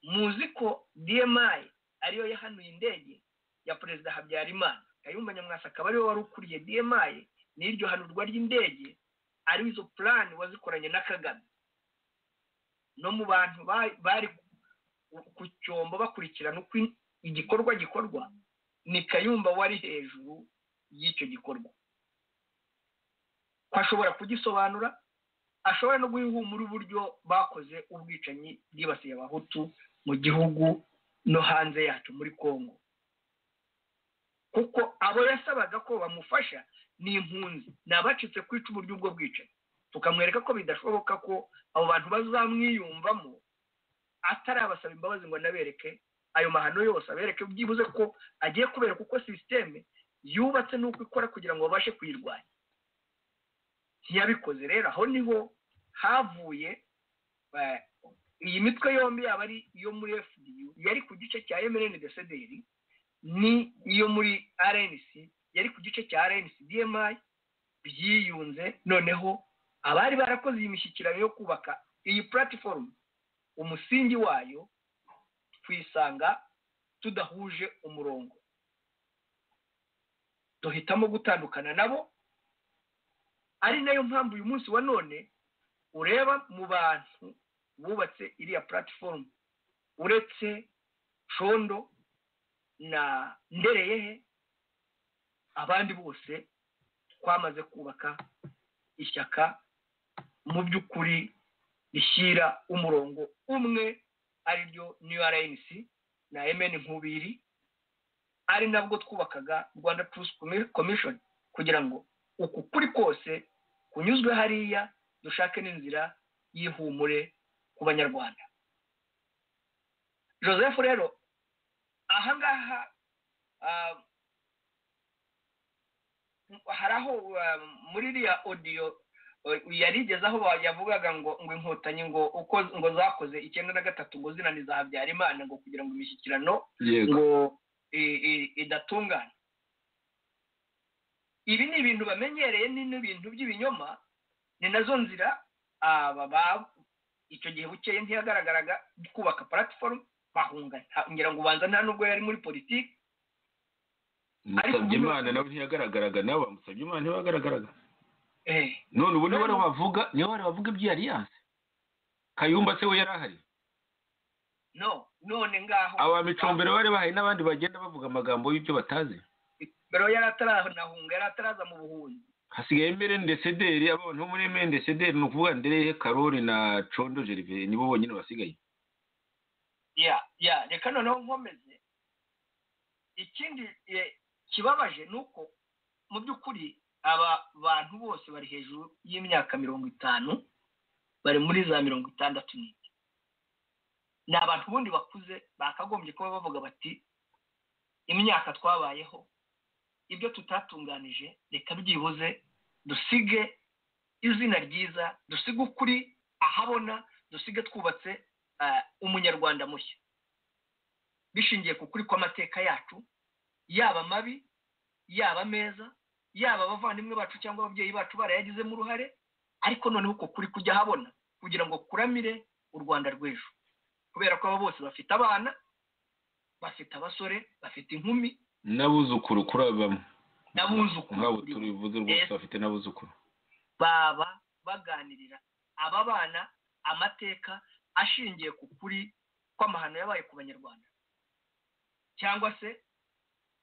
S2: Muzi ko DMI ariyo yahanuye indege ya Perezida Habyarimana, Kayumba Nyamwasa akaba ariwe wari ukuriye DMI, n'iryo hanurwa ry'indege ari izo plan wazikoranye na Kagame. No mu bantu bari ku cyombo bakurikirana uko igikorwa gikorwa, ni Kayumba wari hejuru y'icyo gikorwa, ko ashobora kugisobanura, ashobora no guhumura uburyo bakoze ubwicanyi bwibasiye abahutu mu gihugu no hanze yacyo muri Kongo, kuko abo yasabaga ko bamufasha ni impunzi, ni abacitse ku icumu ry'ubwo bwicanyi. Tukamwereka ko bidashoboka ko abo bantu bazamwiyumvamo atarabasaba imbabazi ngo anabereke ayo mahano yose, abereke byibuze ko agiye kubereka uko sisiteme yubatse n'uko ikora kugira ngo babashe kuyirwanya. Ntiyabikoze rero, aho niho havuye iyi mitwe yombi, yaba ari iyo muri FDU yari ku gice cya MRND-CDR, ni iyo muri RNC yari ku gice cya RNC DMI, byiyunze. Noneho abari barakoze iyi mishyikirano yo kubaka iyi platform, umusingi wayo twisanga tudahuje umurongo, duhitamo gutandukana nabo. Ari nayo mpamvu uyu munsi wa none ureba mu bantu bubatse iriya platform, uretse Condo na Ndereyehe, abandi bose twamaze kubaka ishyaka mu by'ukuri rishyira umurongo umwe, ariryo New RNC na MN Nkubiri, ari nabwo twubakaga Rwanda Truth Commission kugira ngo uku kuri kose kunyuzwe hariya, dushake n'inzira y'ihumure ku banyarwanda. Joseph rero ahangaha hari aho muri iriya audio yarigeze aho yavugaga ngo inkotanyi ngo uko ngo zakoze 93 ngo zinaniza Habyarimana ngo kugira ngo imishyikirano ngo idatungana. Ibi ni ibintu bamenyereye, ni n'ibintu by'ibinyoma, ni nazo nzira aba icyo gihe bukeye ntiyagaragaraga kubaka platform bahunga, ngira ngo ubanza nta nubwo yari muri politiki.
S1: Musabye Imana nawe ntiyagaragaraga, nawe bamusabye Imana ntibagaragaraga. None ubu niwe bavuga, niwe bavuga ibyo alliance. Kayumba se we yarahari?
S2: No, none ngaho
S1: aba micombero bari bahaye n'abandi bagenda bavuga amagambo y'ibyo batazi.
S2: Bero yaratarahunga, yarataraza mu buhunzi.
S1: Hasigaye MRND-CDR, abantu bo muri MRND-CDR ni ukuvuga Ndereyehe Karori na Condo Gervais nibo bonyine basigaye.
S2: Ya reka noneho nkomeze. Ikindi kibabaje nuko mu by'ukuri aba bantu bose bari hejuru y'imyaka 50, bari muri za 64. Ni abantu bundi bakuze bakagombye kuba bavuga bati imyaka twabayeho, ibyo tutatunganije reka byibuze dusige izina ryiza, dusige ukuri ahabona, dusige twubatse umunyarwanda mushya bishingiye ku kuri kw'amateka yacu, yaba mabi yaba meza, yaba abavandimwe bacu cyangwa ababyeyi bacu barayagizemo uruhare, ariko noneho uko kuri kujya ahabona kugira ngo kuramire u Rwanda rw'ejo, kubera ko abo bose bafite abana, bafite abasore, bafite inkumi
S1: n'abuzukuru, kuri bamwe
S2: n'abuzukuru
S1: nk'abo turivuze rwose bafite n'abuzukuru,
S2: baba baganirira aba bana amateka ashingiye ku kuri kw'amahano yabaye ku banyarwanda, cyangwa se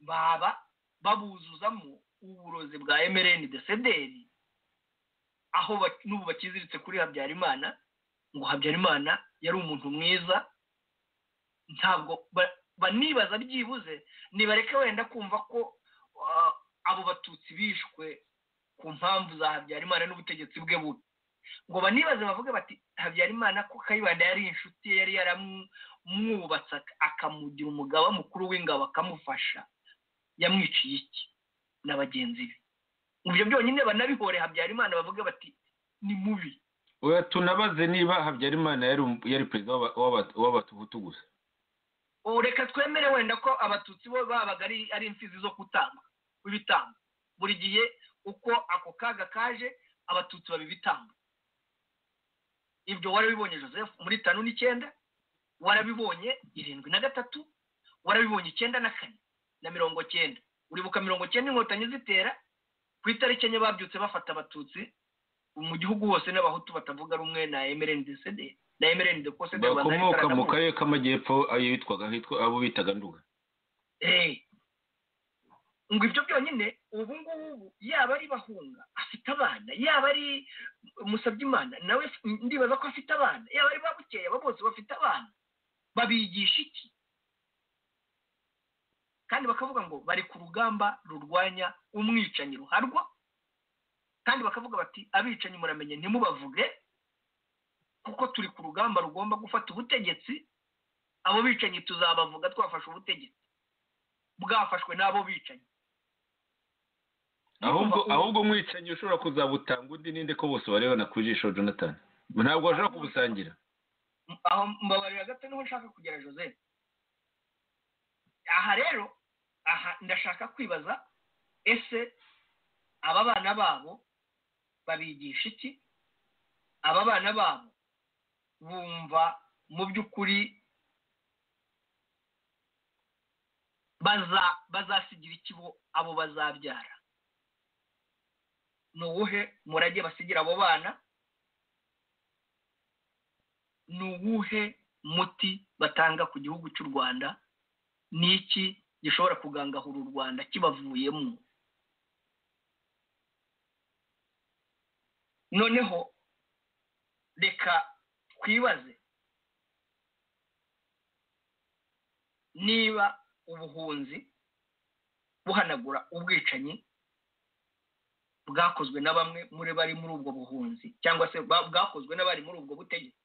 S2: baba babuzuzamo uburozi bwa MRND-CDR, aho n'ubu bakiziritse kuri Habyarimana ngo Habyarimana yari umuntu mwiza. Ntabwo banibaza byibuze nibareke wenda kumva ko abo batutsi bishwe ku mpamvu za Habyarimana n'ubutegetsi bwe bubi, ngo banibaze bavuge bati Habyarimana ko Kayibanda yari inshuti ye, yari yaramwubatse akamugira umugaba mukuru w'ingabo akamufasha, yamwiciye iki na bagenzi be? Ibyo byonyine banabihore Habyarimana bavuge bati ni mubi.
S1: Oya, tunabaze niba Habyarimana yari perezida w'abahutu gusa.
S2: Reka twemere wenda ko abatutsi bo babaga ari imfizi zo kutamba ibitambo buri gihe, uko ako kaga kaje abatutsi babibitamba. Ibyo warabibonye Joseph muri 59, warabibonye 73, warabibonye 94 na 90. Uribuka 90 inkotanyi zitera ku itariki 4 babyutse bafata abatutsi mu gihugu hose n'abahutu batavuga rumwe na MRND-CD na MRND kose
S1: bakomoka mu karere k'amajyepfo ayo yitwaga abo bitaga Nduga.
S2: Ngo ibyo byonyine ubu ngubu yaba ari Bahunga afite abana, yaba ari Musabyimana nawe ndibaza ko afite abana, yaba ari Babukeye abo bose bafite abana, babigisha iki? Kandi bakavuga ngo bari ku rugamba rurwanya umwicanyi ruharwa, kandi bakavuga bati abicanyi muramenye ntimubavuge kuko turi ku rugamba rugomba gufata ubutegetsi, abo bicanyi tuzabavuga twafashe ubutegetsi bwafashwe n'abo bicanyi.
S1: Ahubwo umwicanyi ushobora kuzabutanga undi ninde ko bose barebana ku jisho Jonathan, ntabwo bashobora kubusangira.
S2: Aho mbabarira gato niho nshaka kugera Joseph. Aha rero aha ndashaka kwibaza, ese aba bana babo babigisha iki? Aba bana babo bumva mu by'ukuri bazasigira ikibo abo bazabyara? Ni uwuhe murage basigira abo bana? Ni uwuhe muti batanga ku gihugu cy'u Rwanda? Ni iki gishobora kugangahura u Rwanda kibavuyemo? Noneho reka twibaze niba ubuhunzi buhanagura ubwicanyi bwakozwe na bamwe muri bari muri ubwo buhunzi, cyangwa se bwakozwe n'abari muri ubwo butegetsi,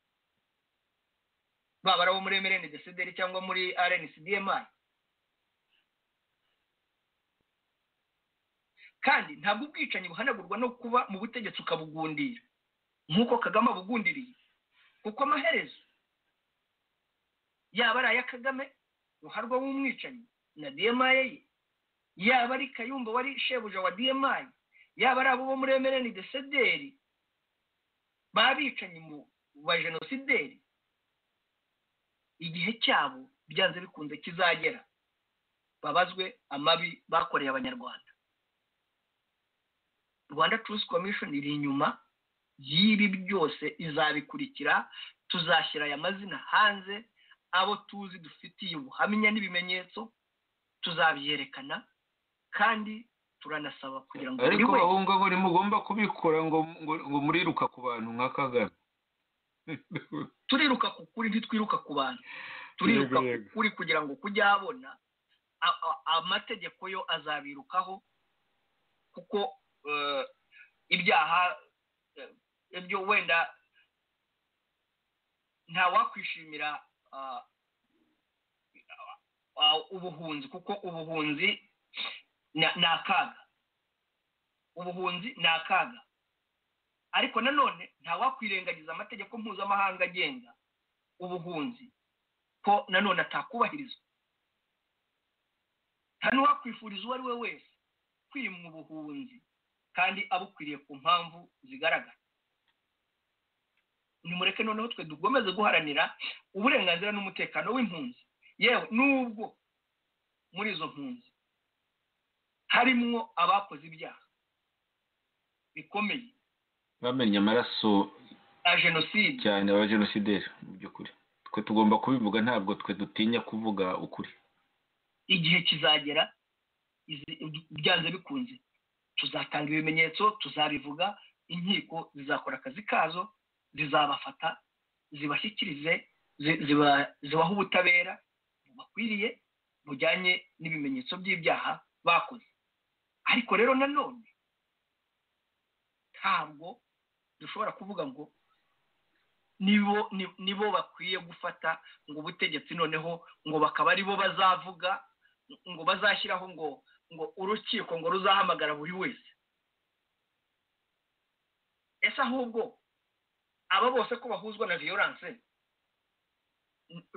S2: baba ari abo muri MRND-CDR cyangwa muri RNC-DMI. Kandi ntabwo ubwicanyi buhanagurwa no kuba mu butegetsi ukabugundira nk'uko Kagame abugundiriye, kuko amaherezo yaba ari aya Kagame ruharwa w'umwicanyi na DMI ye, yaba ari Kayumba wari shebuja wa DMI, yaba ari abo bo muri MRND-CDR babicanyi mu ba genosideri, igihe cyabo byanze bikunze kizagera babazwe amabi bakoreye abanyarwanda. Rwanda Truth Commission iri inyuma y'ibi byose, izabikurikira. Tuzashyira aya mazina hanze, abo tuzi dufitiye ubuhamya n'ibimenyetso tuzabyerekana, kandi turanasaba kugira ngo
S1: ariko bahunga ngo nimugomba kubikora ngo muriruka ku bantu nka Kagame.
S2: Turiruka ku kuri, ntitwiruka ku bantu. Turiruka ku kuri kugira ngo kujya habona amategeko yo azabirukaho, kuko ibyaha ibyo wenda nta wakwishimira ubuhunzi, kuko ubuhunzi ni akaga. Ubuhunzi ni akaga. Ariko nanone ntawakwirengagiza amategeko mpuzamahanga agenga ubuhunzi ko nanone atakubahirizwa. Nta n'uwakwifuriza uwo ari we wese kwimwa ubuhunzi kandi abukwiriye ku mpamvu zigaragara. Nimureke noneho twe dukomeze guharanira uburenganzira n'umutekano w'impunzi, yewe nubwo muri izo mpunzi harimwo abakoze ibyaha bikomeye,
S1: bamenye amaraso
S2: ya jenoside
S1: cyane, aba genosideri. Mu by'ukuri twe tugomba kubivuga, ntabwo twe dutinya kuvuga ukuri.
S2: Igihe kizagera byanze bikunze tuzatanga ibimenyetso, tuzabivuga, inkiko zizakora akazi kazo, zizabafata zibashyikirize, zibaha ubutabera bubakwiriye bujyanye n'ibimenyetso by'ibyaha bakoze. Ariko rero nanone ntabwo dushobora kuvuga ngo nibo bakwiye gufata ngo ubutegetsi, noneho ngo bakaba aribo bazavuga ngo bazashyiraho ngo urukiko ngo ruzahamagara buri wese. Ese ahubwo aba bose ko bahuzwa na violence?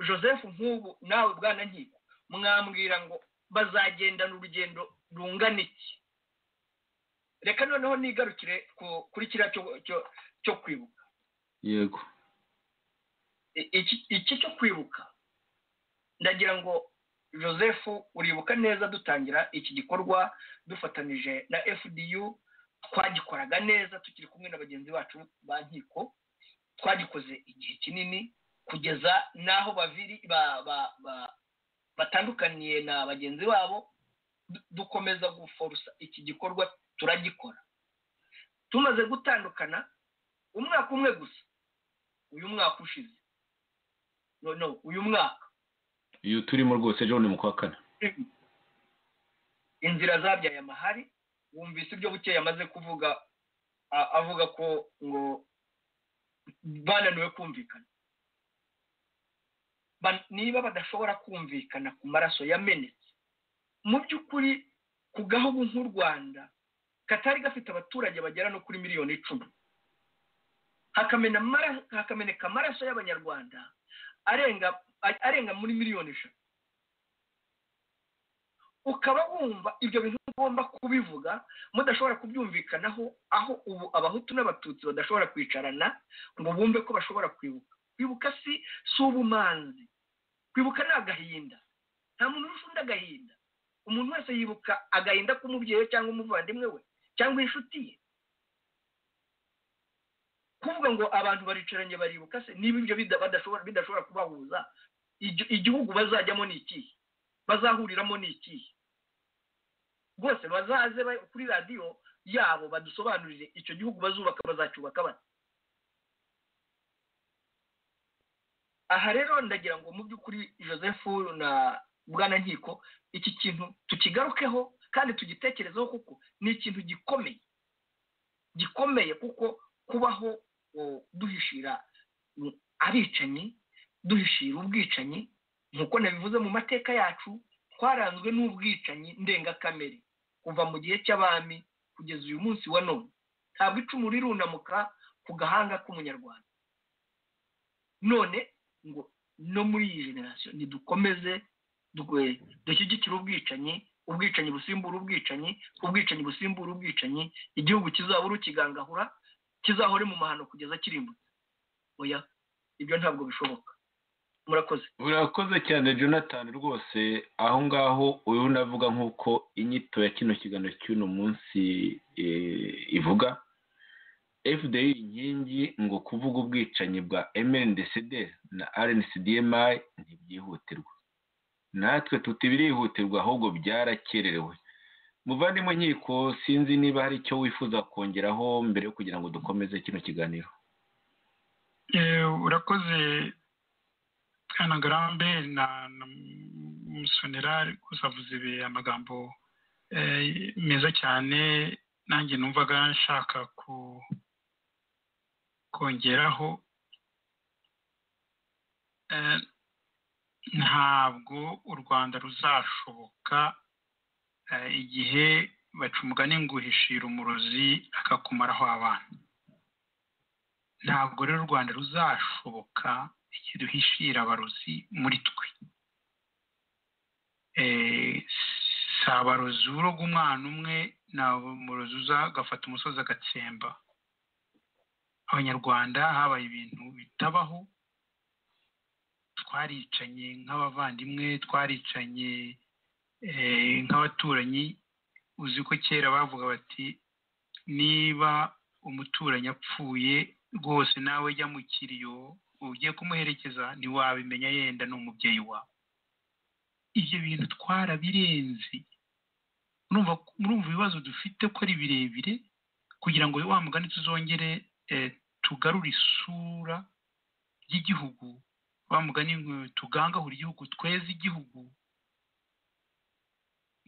S2: Joseph, nk'ubu nawe bwana Nkiko, mwambwira ngo bazagendana urugendo rungana iki? Reka noneho nigarukire kuri kiriya cyo kwibuka.
S1: Yego,
S2: iki cyo kwibuka ndagira ngo Joseph, uribuka neza dutangira iki gikorwa dufatanije na FDU, twagikoraga neza tukiri kumwe na bagenzi bacu ba Nkiko, twagikoze igihe kinini kugeza n'aho baviri batandukaniye na bagenzi babo, dukomeza guforusa iki gikorwa turagikora. Tumaze gutandukana umwaka umwe gusa, uyu mwaka ushize, no uyu mwaka
S1: uyu turimo rwose, ejo ni mu kwa kane,
S2: inzira zabyaye amahari. Wumvise ibyo Bukeye amaze kuvuga, avuga ko ngo bananiwe kumvikana. Niba badashobora kumvikana ku maraso yamenetse, mu by'ukuri ku gahugu nk'u Rwanda katari gafite abaturage bagera no kuri 10 miliyoni, hakameneka amaraso y'Abanyarwanda arenga muri 3 miliyoni, ukaba wumva ibyo bintu ugomba kubivuga mudashobora kubyumvikanaho, aho ubu Abahutu n'Abatutsi badashobora kwicarana ngo bumve ko bashobora kwibuka. Kwibuka si ubumanzi, kwibuka ni agahinda. Nta muntu urusha undi agahinda. Umuntu wese yibuka agahinda k'umubyeyi we cyangwa umuvandimwe we cyangwa inshuti ye. Kuvuga ngo abantu baricaranye baribuka se, niba ibyo bidashobora kubahuza, igihugu bazajyamo ni ikihe? Bazahuriramo ni ikihe? Rwose bazaze kuri radiyo yabo badusobanurire icyo gihugu bazubaka, bazacyubaka bate. Aha rero ndagira ngo mu by'ukuri Joseph na bwana Nkiko, iki kintu tukigarukeho kandi tugitekerezeho, kuko ni ikintu gikomeye gikomeye, kuko kubaho duhishira abicanyi, duhishira ubwicanyi, nk'uko nabivuze mu mateka yacu twaranzwe n'ubwicanyi ndengakamere kuva mu gihe cy'abami kugeza uyu munsi wa none. Ntabwo icumu rirunamuka ku gahanga k'Umunyarwanda. None ngo no muri iyi generasiyo nidukomeze dushyigikire ubwicanyi, ubwicanyi busimbura ubwicanyi, ubwicanyi busimbura ubwicanyi, igihugu kizabura ukigangahura, kizahore mu mahano kugeza kirimbutse. Oya, ibyo ntabwo bishoboka. Murakoze.
S1: Urakoze cyane Jonathan, rwose aho ngaho uyu navuga nk'uko inyito ya kino kiganiro cy'uno munsi ivuga, FDI Inkingi, ngo kuvuga ubwicanyi bwa MNDCD na RNCDMI ntibyihutirwa. Natwe tuti birihutirwa, ahubwo byarakererewe. Muvandimwe Nkiko, sinzi niba hari icyo wifuza kongeraho mbere yo kugira ngo dukomeze kino kiganiro.
S3: Urakoze bwana Ngarambe na Musonera, rwose avuze amagambo meza cyane, nanjye numvaga nshaka kongeraho. Ntabwo u Rwanda ruzashoboka igihe baca umugani ngo uhishira umurozi akakumaraho abana. Ntabwo rero u Rwanda ruzashoboka igihe duhishira abarozi muri twe. Si abarozi uroga umwana umwe, ni umurozi uza agafata umusozi agatsemba. Abanyarwanda habaye ibintu bitabaho, twaricanye nk'abavandimwe, twaricanye nk'abaturanyi. Uzi ko kera bavuga bati niba umuturanyi apfuye rwose nawe jya mu kiriyo ugiye kumuherekeza, ntiwabimenya yenda ni umubyeyi wawe. Ibyo bintu twarabirenze. Murumva ibibazo dufite ko ari birebire, kugira ngo wa mugani tuzongere tugarure isura y'igihugu, wa mugani tugangahura igihugu, tweze igihugu,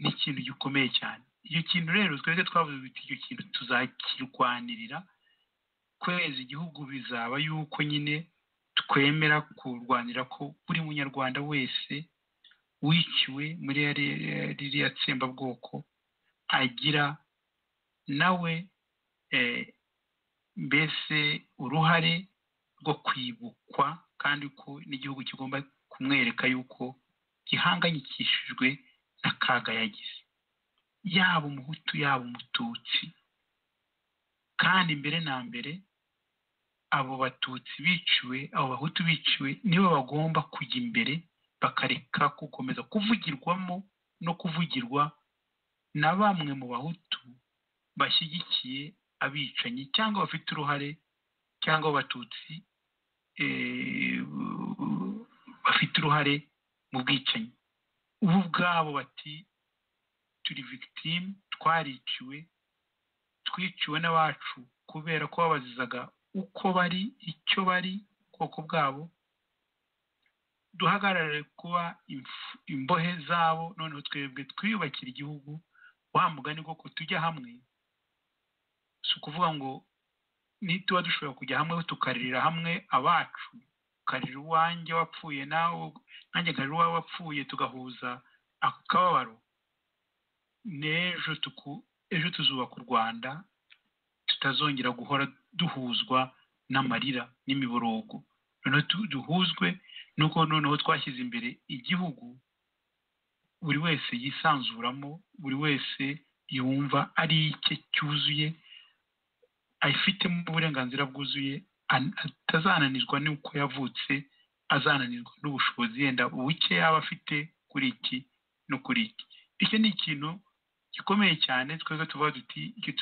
S3: ni ikintu gikomeye cyane. Icyo kintu rero twebwe twavuze biti icyo kintu tuzakirwanirira. Kweza igihugu bizaba yuko nyine twemera kurwanira ko buri munyarwanda wese wiciwe muri ririya tsembabwoko agira nawe mbese uruhare rwo kwibukwa, kandi ko n'igihugu kigomba kumwereka yuko gihangayikishijwe n'akaga yagize, yaba umuhutu yaba umututsi. Kandi mbere na mbere abo batutsi biciwe, abo bahutu biciwe, nibo bagomba kujya imbere, bakareka gukomeza kuvugirwamo no kuvugirwa na bamwe mu bahutu bashyigikiye abicanyi cyangwa bafite uruhare, cyangwa abatutsi bafite uruhare mu bwicanyi. Ubu ubwabo bati turi victime, twariciwe, twiciwe n'abacu kubera ko babazizaga uko bari, icyo bari, ubwoko bwabo. Duhagarare kuba imbohe zabo, noneho twebwe twiyubakira igihugu. Wa mugani koko tujya hamwe, si ukuvuga ngo nituba dushobora kujya hamwe tukaririra hamwe abacu, ukarira uwanjye wapfuye nawe nanjye nkarira uwawe wapfuye, tugahuza ako kababaro, n'ejo ejo tuzubaka u Rwanda tutazongera guhora duhuzwa n'amarira n'imiborogo. Noneho duhuzwe nuko noneho twashyize imbere igihugu buri wese yisanzuramo, buri wese yumva ari icye cyuzuye, afitemo uburenganzira bwuzuye, atazananirwa n'uko yavutse, azananirwa n'ubushobozi yenda buke yaba afite kuri iki no kuri iki. Icyo ni ikintu gikomeye cyane. Twebwe tuvuga duti icyo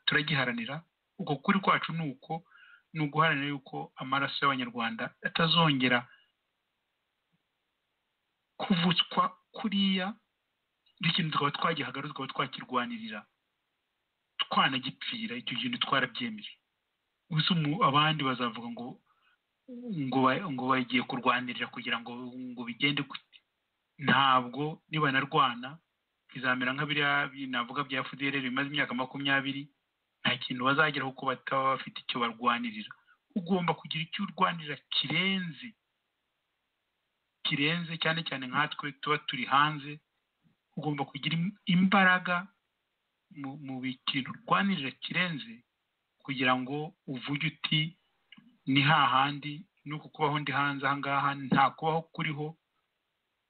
S3: turagiharanira. Uko kuri kwacu ni uko, ni uguharanira yuko amaraso y'abanyarwanda atazongera kuvutswa kuriya. Ikintu tukaba twagihagarara, tukaba twakirwanirira, twanagipfira. Icyo kintu twarabyemeje. Gusa abandi bazavuga ngo ngo bagiye kurwanirira kugira ngo bigende gute. Ntabwo nibanarwana bizamera nka biriya navuga bya FDLR bimaze imyaka 20, nta kintu bazageraho kuko bataba bafite icyo barwanirira. Ugomba kugira icyo urwanirira kirenze, cyane cyane nkatwe tuba turi hanze. Ugomba kugira imbaraga mu kintu urwanirira kirenze, kugira ngo uvuge uti ni hahandi nuko kubaho ndi hanze aha ngaha nta kubaho kuriho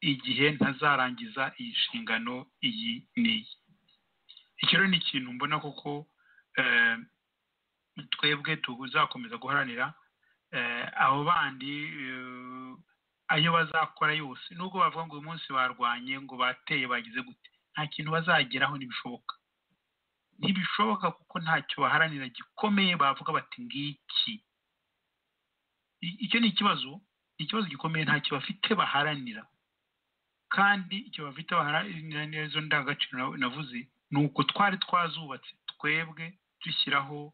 S3: igihe ntazarangiza iyi nshingano iyi n'iyi. Icyo rero ni ikintu mbona koko twebwe tuzakomeza guharanira. Abo bandi ayo bazakora yose, nubwo bavuga ngo uyu munsi barwanye ngo bateye bagize gute, nta kintu bazageraho, ntibishoboka. Ntibishoboka kuko ntacyo baharanira gikomeye bavuga bati ngiki. Icyo ni ikibazo, ni ikibazo gikomeye. Ntacyo bafite baharanira, kandi icyo bafite baharanira n'izo ndangagaciro navuze, ni uko twari twazubatse twebwe dushyiraho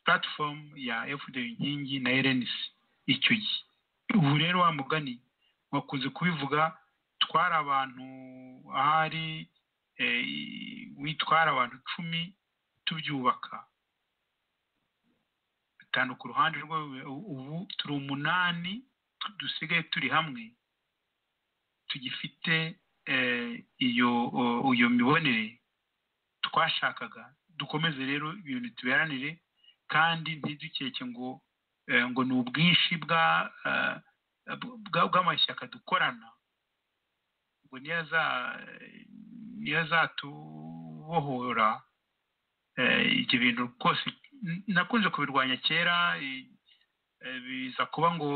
S3: platform ya FDU Inkingi na RNC icyo gihe. Ubu rero wa mugani wakunze kubivuga, twari abantu ahari witwara abantu 10 tubyubaka, 5 ku ruhande rwe, ubu turi 8 dusigaye turi hamwe, tugifite iyo mibonere twashakaga. Dukomeze rero ibintu tubiharanire, Kandi ntidukeke ngo ni ubwinshi bw'amashyaka dukorana ngo niyo azatubohora. Ibyo bintu rwose nakunze kubirwanya kera, biza kuba ngo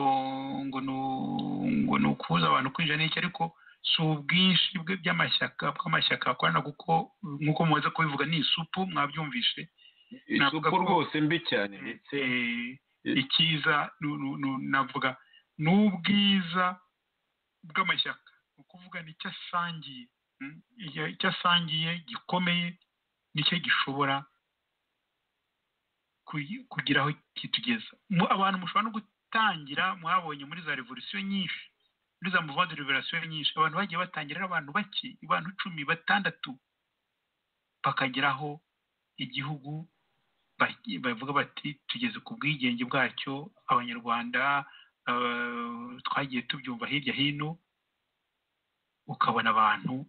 S3: ni ukubuza abantu kwinjira n'iki, ariko si ubwinshi bw'amashyaka akorana, kuko nk'uko mumaze kubivuga ni isupu, mwabyumvishe
S1: isupu rwose mbi cyane. Ndetse
S3: icyiza navuga ni ubwiza bw'amashyaka, ni ukuvuga nicyo asangiye, icyo asangiye gikomeye nicyo gishobora kugira aho kitugeza. Abantu mushobora no gutangira, mwabonye muri za revolusiyo nyinshi, muri za mouvement de liberation nyinshi, abantu bagiye batangira ari abantu bake, abantu 10, 6, bakageraho igihugu bavuga bati tugeze ku bwigenge bwacyo. Abanyarwanda twagiye tubyumva hirya hino, ukabona abantu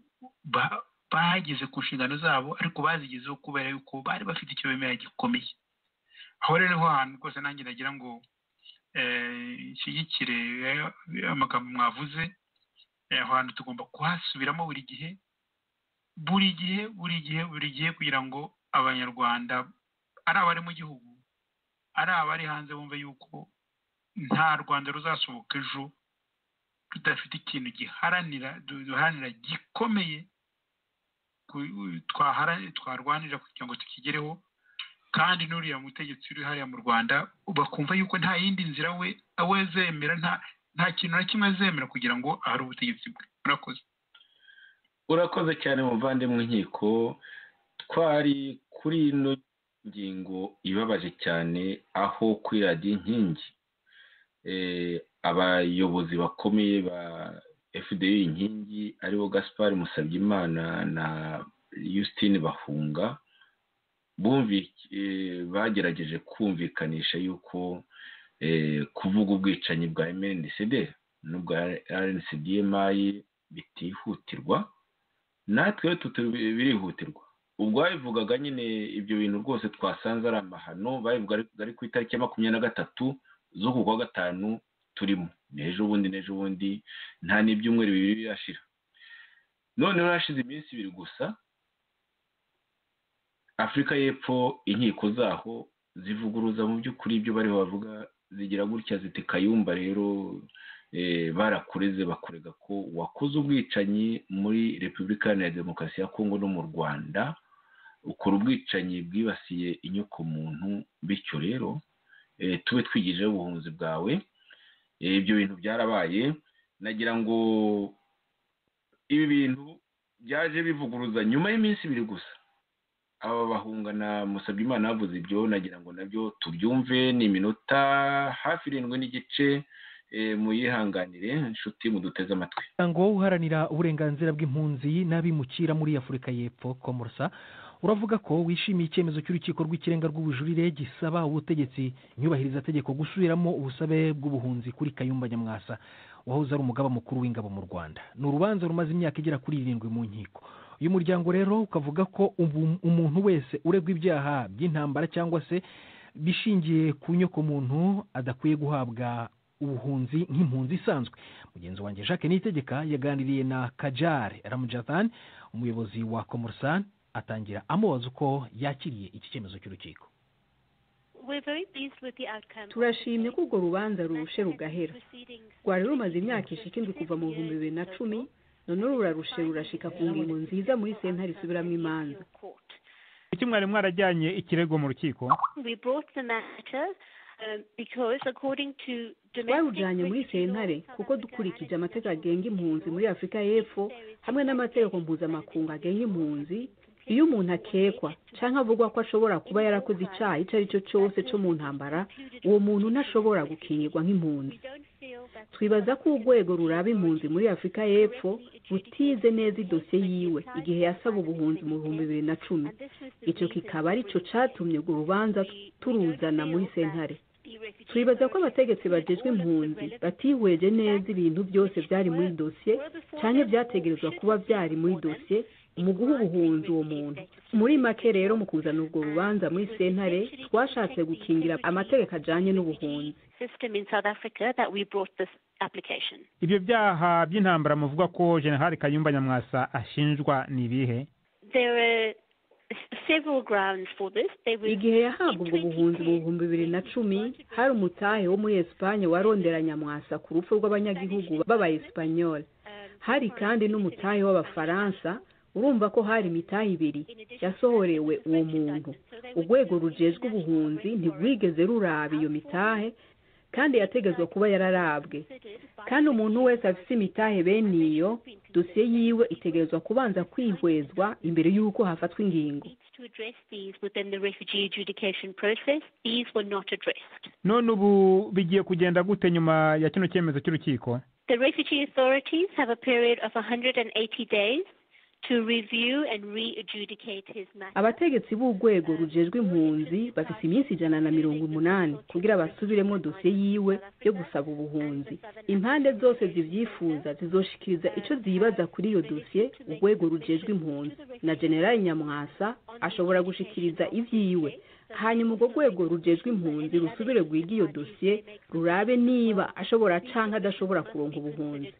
S3: bageze ku nshingano zabo, ariko bazigezeho kubera yuko bari bafite icyo bemera gikomeye. Aho rero niho hantu rwose nanjye nagira ngo nshyigikire amagambo mwavuze. Aho hantu tugomba kuhasubiramo buri gihe buri gihe buri gihe buri gihe, kugira ngo Abanyarwanda ari abari mu gihugu ari abari hanze bumve yuko nta Rwanda ruzasohoka ejo rudafite ikintu giharanira duharanira gikomeye twarwanira kugira ngo tukigereho. Kandi n'uriya mutegetsi uri hariya mu Rwanda bakumva yuko nta yindi nzira we azemera, nta kintu na kimwe azemera kugira ngo ahare ubutegetsi bwe. Murakoze.
S1: Urakoze cyane muvandimwe Nkiko. Twari kuri ino ngingo ibabaje cyane, aho kuri radiyo Inkingi abayobozi bakomeye ba FDU Inkingi aribo Gaspard Musabyimana na Justine Bahunga bagerageje kumvikanisha yuko kuvuga ubwicanyi bwa MNCD n'ubwa RNC-DMI bitihutirwa, natwe birihutirwa. Ubwo babivugaga nyine ibyo bintu rwose twasanze ari amahano, babivuga ari ku itariki ya 23 z'uku kwa 5 turimo, n'ejo bundi nta n'ibyumweru bibiri birashira. None hashize iminsi ibiri gusa Afurika y'Epfo inkiko zaho zivuguruza mu by'ukuri ibyo bariho bavuga, zigira gutya ziti Kayumba rero barakureze bakurega ko wakoze ubwicanyi muri Repubulika ya Demokarasi ya Kongo no mu Rwanda, ukora ubwicanyi bwibasiye inyoko muntu, bityo rero tube twigijeho ubuhunzi bwawe. Ibyo bintu byarabaye. Nagira ngo ibi bintu byaje bivuguruza nyuma y'iminsi ibiri gusa aba Bahunga na Musabyimana bavuze ibyo, nagira ngo nabyo tubyumve. Ni iminota hafi 7.5, muyihanganire inshuti muduteze amatwi.
S7: Ngo uharanira uburenganzira bw'impunzi n'abimukira muri Afurika y'Epfo Komorsa uravuga ko wishimiye icyemezo cy'urukiko rw'ikirenga rw'ubujurire gisaba ubutegetsi nyubahiriza tegeko gusubiramo ubusabe bw'ubuhunzi kuri Kayumba Nyamwasa wahoze ari umugaba mukuru w'ingabo mu Rwanda. Ni urubanza rumaze imyaka igera kuri 7 mu nkiko. Uyu muryango rero ukavuga ko umuntu wese uregwa ibyaha by'intambara cyangwa se bishingiye ku nyoko muntu adakwiye guhabwa ubuhunzi nk'impunzi isanzwe. Mugenzi wanjye Jacques Niyitegeka yaganiriye na Kajar Ramjathan, umuyobozi wa Komorsan, atangira amubaza uko yakiriye iki cyemezo cy'urukiko.
S8: Turashimye ko urwo rubanza rurushe rugahera. Rwari rumaze imyaka ishika 7 kuva mu 2010, none rurarushe rurashika ku ngingo nziza muri sentare isubiramwo imanza.
S9: Kuki mwari mwarajyanye ikirego mu rukiko?
S8: Twarujanye muri sentare kuko dukurikije amategeko agenga impunzi muri Afurika y'Epfo hamwe n'amategeko mpuzamakungu agenga impunzi. Iyo umuntu akekwa canke avugwa ko ashobora kuba yarakoze icaha ico ari cyo cyose co mu ntambara, uwo muntu ntashobora gukingirwa nk'impunzi. Twibaza ko urwego ruraba impunzi muri Afurika y'Epfo rutize neza idosiye yiwe igihe yasaba ubuhunzi mu 2010. Ico kikaba arico catumye urwo rubanza turuzana muri sentare. Twibaza ko abategetsi bajejwe impunzi batihweje neza ibintu byose byari muri dosiye canke byategerezwa kuba byari muri dosiye Mu guha ubuhunzi uwo muntu, muri make rero, mu kuzana urwo rubanza muri sentare, twashatse gukingira amategeko ajanye n'ubuhunzi.
S9: Ibyo byaha by'intambara muvuga ko General Kayumba Nyamwasa ashinjwa ni ibihe?
S8: Igihe yahabwa ubwo buhunzi mu 2010, hari umutahe wo muri Esipanye warondera Nyamwasa ku rupfu rw'abanyagihugu b'Abayesipanyoli. Hari kandi n'umutahe w'Abafaransa. Urumva ko hari imitahe ibiri yasohorewe uwo muntu. Urwego rujejwe ubuhunzi ntirwigeze ruraba iyo mitahe, kandi yategetswe kuba yararabwe. Kandi umuntu wese afite imitahe bene iyo, dosiye yiwe itegerezwa kubanza kwihwezwa imbere y'uko hafatwa ingingo.
S9: None ubu bigiye kugenda gute nyuma ya kino cyemezo cy'urukiko?
S10: The refugee authorities have a period of 180 days to review and re-adjudicate his matter.
S8: Abategetsi b'urwego rujejwe impunzi bafite iminsi 180 kugira basubiremo dosiye yiwe yo gusaba ubuhunzi. Impande zose zivyifuza zizoshikiriza ico zibaza kuri iyo dosiye urwego rujejwe impunzi, na General Nyamwasa ashobora gushikiriza ivyiwe. Hanyuma urwo rwego rujejwe impunzi rusubire rwiga iyo dosiye, rurabe niba ashobora canke adashobora kuronka ubuhunzi.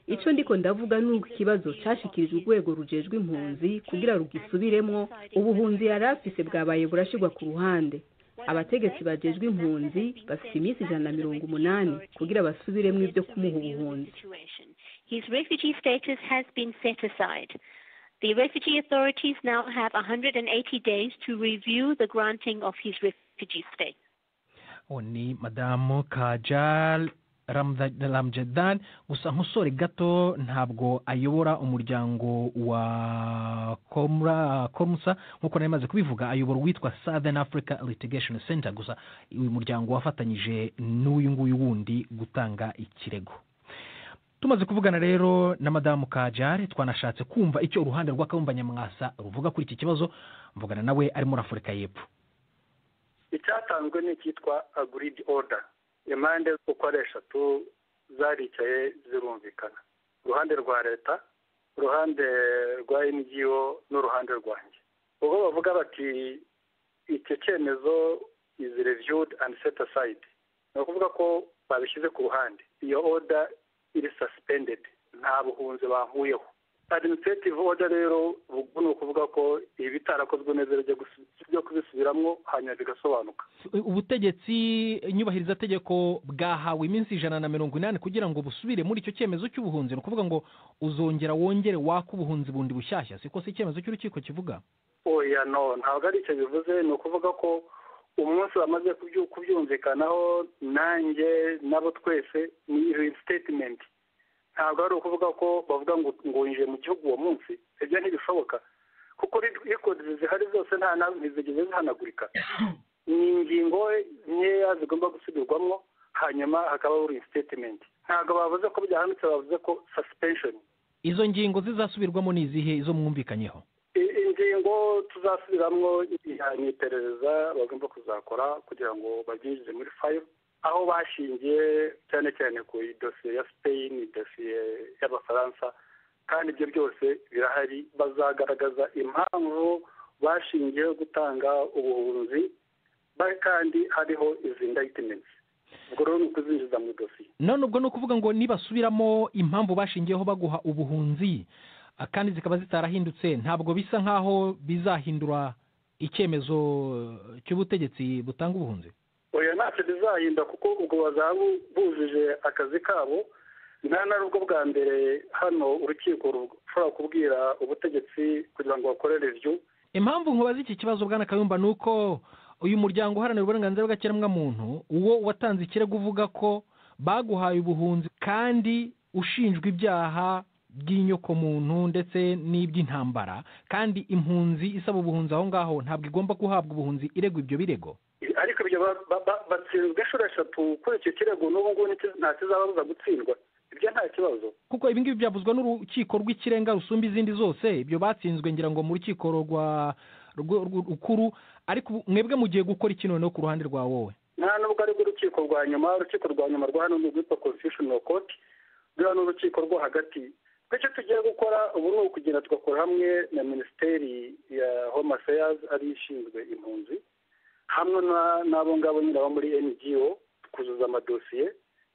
S8: Ico ndiko ndavuga ni uko ikibazo cashikirijwe urwego rujejwe impunzi kugira rugisubiremwo, ubuhunzi yari afise bwabaye burashirwa ku ruhande. Abategetsi bajejwe impunzi bafite iminsi 180 kugira basubiremwo ivyo kumuha ubuhunzi.
S10: His refugee status has been set aside. The refugee authorities now have 180 days to review the granting of his refugee status.
S7: Ni Madamu Kajal Ramjadan. Gusa nkusore gato, ntabwo ayobora umuryango wa Komsa nkuko nari maze kubivuga, ayobora uwitwa Southern Africa Litigation Center. Gusa uyu muryango wafatanyije n'uyu nguyu wundi gutanga ikirego. Tumaze kuvugana rero na Madamu Kajare, twanashatse kumva icyo uruhande rwa Kayumba Nyamwasa ruvuga kuri iki kibazo. Mvugana nawe ari muri Afurika y'Epfo.
S11: Icyatanzwe ni icyitwa agreed order. Impande uko ari eshatu zaricaye zirumvikana, uruhande rwa leta, uruhande rwa NGO n'uruhande rwanjye. Ubwo bavuga bati icyo cyemezo is reviewed and set aside, ni ukuvuga ko babishyize ku ruhande, iyo order iri suspended, nta buhunzi bankuyeho. Administrative order rero ubwo ni ukuvuga ko ibitarakozwe neza bijya kubisubiramo hanyuma bigasobanuka.
S7: Ubutegetsi nyubahiriza tegeko bwahawe iminsi 180 kugira ngo busubire muri icyo cyemezo cy'ubuhunzi. Ni ukuvuga ngo uzongera wongere waka ubuhunzi bundi bushyashya, siko si icyemezo cy'urukiko kivuga?
S11: Oya, no, ntabwo ari icyo bivuze. Ni ukuvuga ko umunsi bamaze kubyumvikanaho nanjye nabo twese ni reinstatement. Ntabwo ari ukuvuga ko bavuga ngo winjiye mu gihugu uwo munsi, ibyo ntibishoboka kuko records zihari zose nta ntizigeze zihanagurika. Ni ingingo nkeya zigomba gusubirwamo hanyuma hakabaho reinstatement. Ntabwo bavuze ko byahanutse, bavuze ko suspension.
S7: Izo ngingo zizasubirwamo ni izihe, izo mwumvikanyeho?
S11: Ingingo tuzasubiramo ni iperereza bagomba kuzakora kugira ngo babyinjize muri file, aho bashingiye cyane cyane ku idosiye ya Spain, idosiye y'Abafaransa, kandi ibyo byose birahari. Bazagaragaza impamvu bashingiye gutanga ubuhunzi, kandi hariho izi indictments. Ubwo rero ni ukuzinjiza mu dosiye.
S7: None ubwo ni ukuvuga ngo nibasubiramo impamvu bashingiyeho baguha ubuhunzi kandi zikaba zitarahindutse, ntabwo bisa nkaho bizahindura icyemezo cy'ubutegetsi butanga ubuhunzi?
S11: Oya, ntacyo bizahinda kuko ubwo bazaba bujuje akazi kabo. Nta n'ubwo bwa mbere hano urukiko rushobora kubwira ubutegetsi kugira ngo bakore review.
S7: Impamvu nkubaza iki kibazo Bwana Kayumba ni uko uyu muryango uharanira uburenganzira bw'ikiremwamuntu uwo watanze ikirego uvuga ko baguhaye ubuhunzi kandi ushinjwa ibyaha by'inyokomuntu ndetse n'iby'intambara, kandi impunzi isaba ubuhunzi aho ngaho ntabwo igomba guhabwa ubuhunzi iregwa ibyo birego.
S11: Ariko ibyo batsinzwe inshuro eshatu kuri icyo kirego, n'ubu ngubu nta kizababuza gutsindwa, ibyo nta kibazo.
S7: Kuko ibi ngibi byavuzwe n'urukiko rw'ikirenga rusumba izindi zose, ibyo batsinzwe ngira ngo mu rukiko rwa rukuru. Ariko mwebwe mugiye gukora iki noneho ku ruhande rwa wowe?
S11: Nta nubwo ari urukiko rwa nyuma. Urukiko rwa nyuma rwa hano ni urwitwa Constitutional Court, ruriya ni urukiko rwo hagati. Icyo tugiye gukora ubu ni ukugenda tugakora hamwe na minisiteri ya Home Affairs ari ishinzwe impunzi, hamwe n'abo ngabo nyine abo muri NGO, kuzuza amadosiye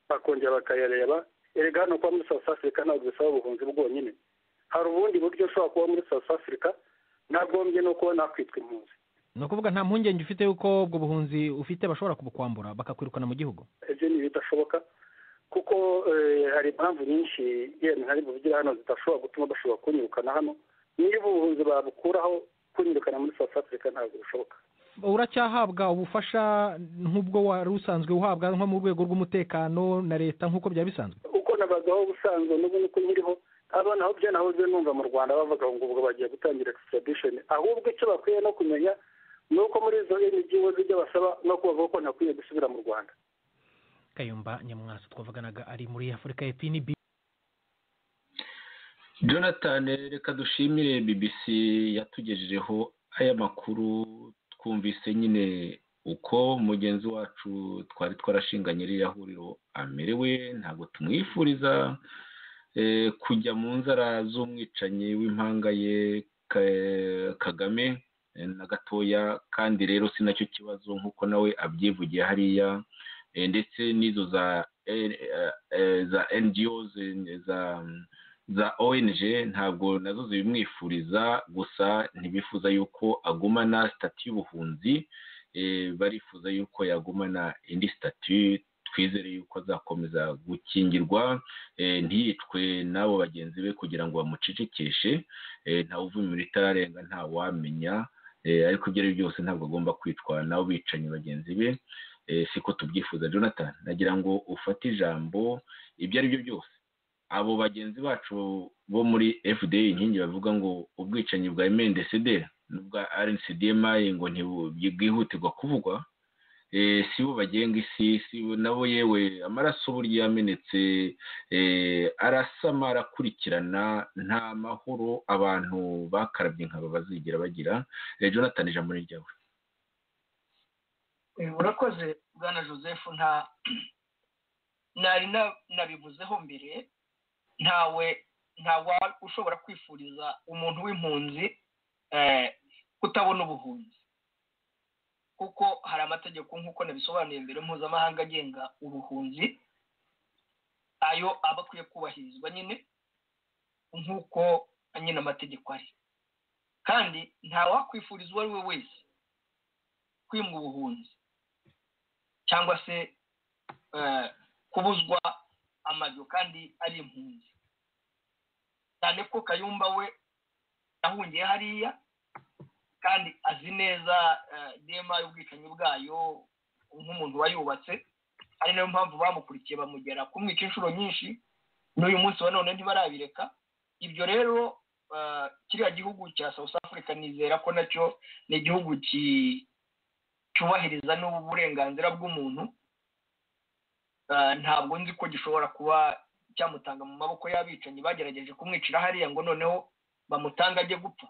S11: bakongera bakayareba. Erega hano kuba muri South Africa ntabwo bisaba ubuhunzi bwonyine, hari ubundi buryo ushobora kuba muri South Africa nagombye no kuba nakwitwa impunzi.
S7: Ni ukuvuga nta mpungenge ufite yuko ubwo buhunzi ufite bashobora kubukwambura bakakwirukana mu gihugu?
S11: Ibyo ni ibidashoboka, kuko hari impamvu nyinshi yemwe ntari buvugira hano zidashobora gutuma bashobora kunyirukana hano. Niba ubuhunzi babukuraho, kunyirukana muri South Africa ntabwo bishoboka.
S7: Uracyahabwa ubufasha nk'ubwo wari usanzwe uhabwa nko mu rwego rw'umutekano na leta nk'uko byaba bisanzwe?
S11: Uko nabagaho ubusanzwe n'ubu niko nkiriho. Abana aho byo nahoze numva mu Rwanda bavuga ngo ubwo bagiye gutangira extradition, ahubwo icyo bakwiye no kumenya ni uko muri izo NGO zijya basaba no kubavuga ko ntakwiye gusubira mu Rwanda.
S7: Kayumba Nyamwasa twavuganaga ari muri Afurika y'Epfo. Ni
S1: Jonathan, reka dushimire BBC yatugejejeho aya makuru. Twumvise nyine uko mugenzi wacu twari twarashinganye ririya huriro amerewe. Ntabwo tumwifuriza kujya mu nzara z'umwicanyi w'impanga ye Kagame na gatoya, kandi rero si nacyo kibazo nk'uko nawe abyivugiye hariya, ndetse n'izo za NGOs za ONG ntabwo nazo zibimwifuriza, gusa ntibifuza yuko agumana statut y'ubuhunzi, barifuza yuko yagumana indi statut. Twizere yuko azakomeza gukingirwa, ntiyicwe n'abo bagenzi be kugira ngo bamucecekeshe. Ntawe uva imiriro itararenga, ntawamenya, ariko ibyo ari byo byose ntabwo agomba kwicwa n'abo bicanyi bagenzi be, siko tubyifuza. Jonathan, nagira ngo ufate ijambo. Ibyo ari byo byose abo bagenzi bacu bo muri FDA Inkingi bavuga ngo ubwicanyi bwa MNDCD n'ubwa RNCDMI ngo ntibwihutirwa kuvugwa, si bo bagenga isi, si bo nabo. Yewe amaraso burya yamenetse arasama arakurikirana, nta mahoro abantu bakarabye nkaba bazigira bagira. Jonathan, ijambo ni ryawe.
S2: Urakoze bwana Joseph. Nta nari nabivuzeho mbere, ntawe ushobora kwifuriza umuntu w'impunzi kutabona ubuhunzi, kuko hari amategeko nk'uko nabisobanuye mbere mpuzamahanga agenga ubuhunzi, ayo aba akwiye kubahirizwa nyine nk'uko nyine amategeko ari. Kandi ntawakwifuriza uwo ari we wese kwimwa ubuhunzi cyangwa se kubuzwa amajyo kandi ari impunzi, cyane ko Kayumba we yahungiye hariya kandi azi neza dema y'ubwicanyi bwayo nk'umuntu wayubatse, ari nayo mpamvu bamukurikiye bamugera kumwica inshuro nyinshi, n'uyu munsi wa none ntibarabireka. Ibyo rero kiriya gihugu cya South Africa nizera ko nacyo ni igihugu cyubahiriza n'uburenganzira bw'umuntu, ntabwo nzi ko gishobora kuba cyamutanga mu maboko y'abicanyi bagerageje kumwicira hariya ngo noneho bamutanga ajye gupfa,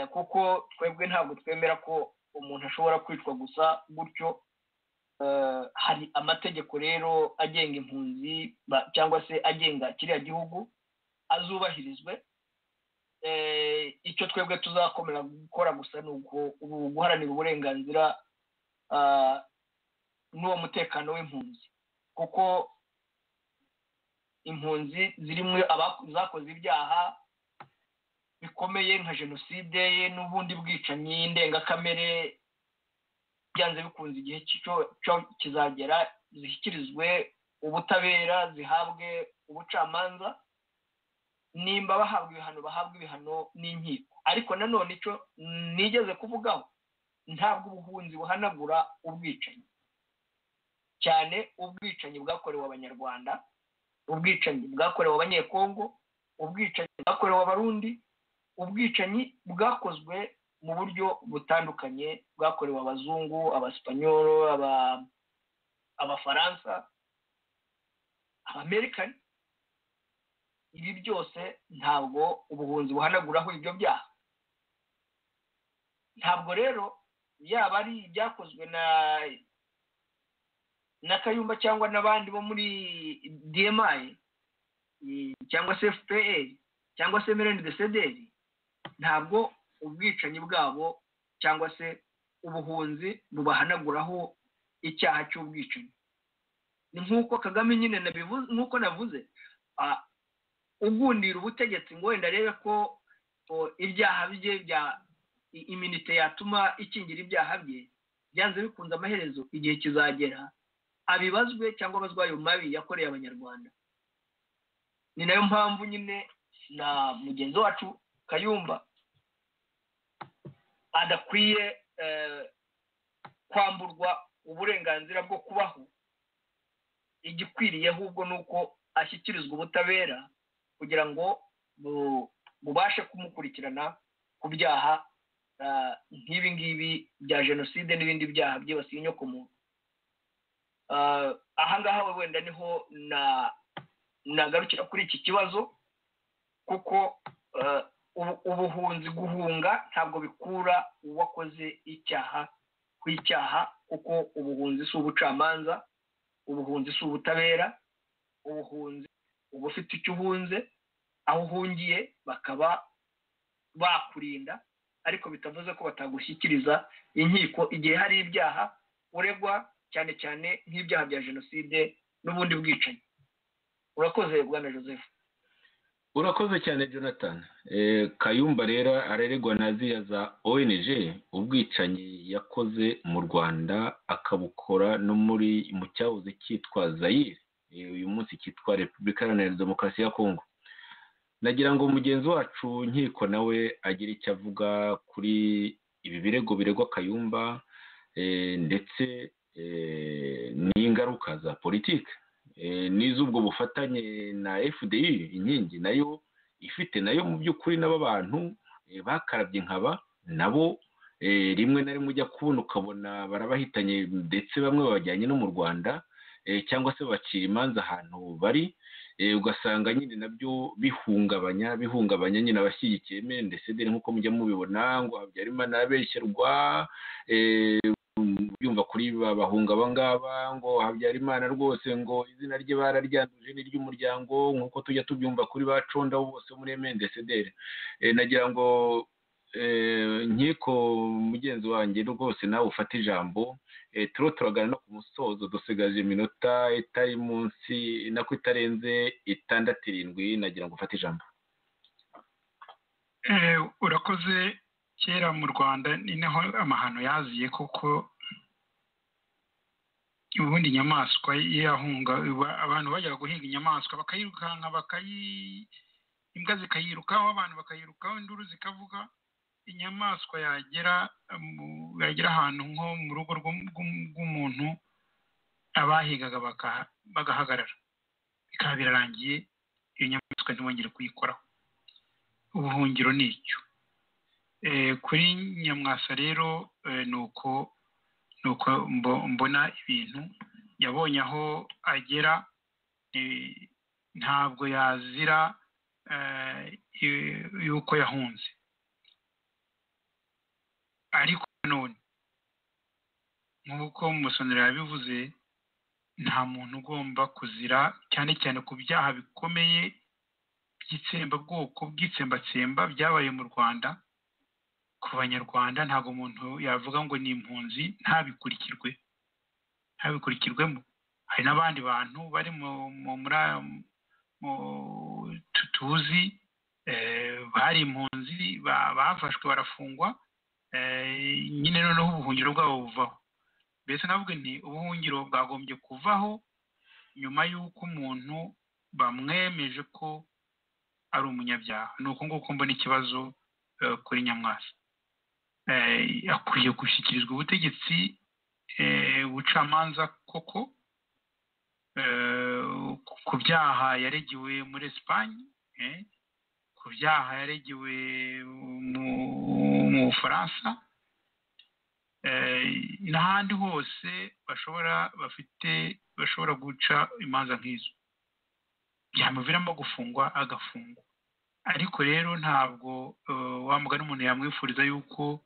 S2: kuko twebwe ntabwo twemera ko umuntu ashobora kwicwa gusa gutyo. Hari amategeko rero agenga impunzi cyangwa se agenga kiriya gihugu azubahirizwe. Icyo twebwe tuzakomera gukora gusa ni guharanira uburenganzira n'uwo mutekano w'impunzi, kuko impunzi zirimo zakoze ibyaha bikomeye nka jenoside n'ubundi bwicanyi ndengakamere, byanze bikunze igihe cyo kizagera zishyikirizwe ubutabera, zihabwe ubucamanza, nimba bahabwa ibihano bahabwa ibihano n'inkiko. Ariko nanone icyo nigeze kuvugaho, ntabwo ubuhunzi buhanagura ubwicanyi, cyane ubwicanyi bwakorewe Abanyarwanda, ubwicanyi bwakorewe Abanyekongo, ubwicanyi bwakorewe Abarundi, ubwicanyi bwakozwe mu buryo butandukanye, bwakorewe abazungu, abasipanyolo, abafaransa, abamerikani. Ibi byose ntabwo ubuhunzi buhanaguraho ibyo byaha. Ntabwo rero yaba ari ibyakozwe na Kayumba cyangwa n'abandi bo muri DMI, cyangwa se FPR cyangwa se MRND-CDR, ntabwo ubwicanyi bwabo cyangwa se ubuhunzi bubahanaguraho icyaha cy'ubwicanyi. Ni nk'uko Kagame nyine nk'uko navuze, ugundira ubutegetsi ngo wenda arebe ko ibyaha bye bya iminite yatuma ikingira ibyaha bye, byanze bikunze amaherezo igihe kizagera abibazwe cyangwa abazwe ayo mabi yakoreye Abanyarwanda. Ni nayo mpamvu nyine na mugenzi wacu Kayumba adakwiye kwamburwa uburenganzira bwo kubaho. Igikwiriye ahubwo ni uko ashyikirizwa ubutabera kugira ngo bubashe kumukurikirana ku byaha nk'ibi ngibi bya jenoside n'ibindi byaha byibasiye inyokomuntu. Aha ngaha wenda niho nagarukira kuri iki kibazo, kuko ubuhunzi, guhunga ntabwo bikura uwakoze icyaha ku icyaha, kuko ubuhunzi si ubucamanza, ubuhunzi si ubutabera. Ubuhunzi uba ufite icyo uhunze, aho uhungiye bakaba bakurinda, ariko bitavuze ko batagushyikiriza inkiko igihe hari ibyaha uregwa, cyane cyane nk'ibyaha bya jenoside n'ubundi bwicanyi. Urakoze bwana Joseph.
S1: Urakoze cyane Jonathan. Kayumba rero araregwa na ziriya za ONG ubwicanyi yakoze mu Rwanda, akabukora no muri mu cyahoze cyitwa Zaire, uyu munsi cyitwa Repubulika Iharanira Demokarasi ya Kongo. Nagira ngo mugenzi wacu Nkiko nawe agire icyo avuga kuri ibi birego biregwa Kayumba, ndetse n'ingaruka za politiki n'iz'ubwo bufatanye na FDI Inkingi nayo ifite, nayo mu by'ukuri n'aba bantu bakarabye nkaba nabo rimwe na rimwe ujya kubona ukabona barabahitanye, ndetse bamwe babajyanye no mu Rwanda cyangwa se bacira imanza ahantu bari, ugasanga nyine nabyo bihungabanya nyine abashyigikiye MNDCD, nk'uko mujya mubibona ngo Habyarimana abeshyerwa, byumva kuri bahunga abangaba ngo Habyarimana rwose ngo izina rye bararyanduje n'iry'umuryango, nk'uko tujya tubyumva kuri ba Conda bose muri MNDCD. Nagira ngo Nkiko mugenzi wanjye rwose nawe ufate ijambo, turo turagana no ku musozo, dusigaje iminota itari munsi nako itarenze 6 7, nagira ngo ufate ijambo.
S3: Urakoze. Kera mu Rwanda ni naho amahano yaziye, koko ubundi inyamaswa yahunga, abantu bajyaga guhinga inyamaswa bakayirukanka, imbwa zikayirukaho, abantu bakayirukaho, induru zikavuga. Inyamaswa yagera ahantu nko mu rugo rw'umuntu, abahigaga bagahagarara, bikaba birarangiye, iyo nyamaswa ntibongere kuyikoraho. Ubuhungiro ni icyo. Kuri Nyamwasa rero ni uko mbona ibintu, yabonye aho agera, ntabwo yazira yuko yahunze. Ariko none nk'uko Musonera yabivuze, nta muntu ugomba kuzira, cyane cyane ku byaha bikomeye by'itsembabwoko, bw'itsembatsemba byabaye mu Rwanda ku Banyarwanda. Ntabwo umuntu yavuga ngo ni impunzi ntabikurikirwemo. Hari n'abandi bantu bari mu tuzi bari impunzi bafashwe barafungwa, nyine noneho ubuhungiro bwabo buvaho. Mbese navuga nti ubuhungiro bwagombye kuvaho nyuma y'uko umuntu bamwemeje ko ari umunyabyaha. Ni uko nguko mbona ikibazo kuri Nyamwasa. Akwiye gushyikirizwa ubutegetsi, ubucamanza koko ku byaha yaregewe muri Espagne, ku byaha yaregewe mu Bufaransa n'ahandi hose bashobora guca imanza nk'izo, byamuviramo gufungwa agafungwa. Ariko rero ntabwo wa mugani umuntu yamwifuriza yuko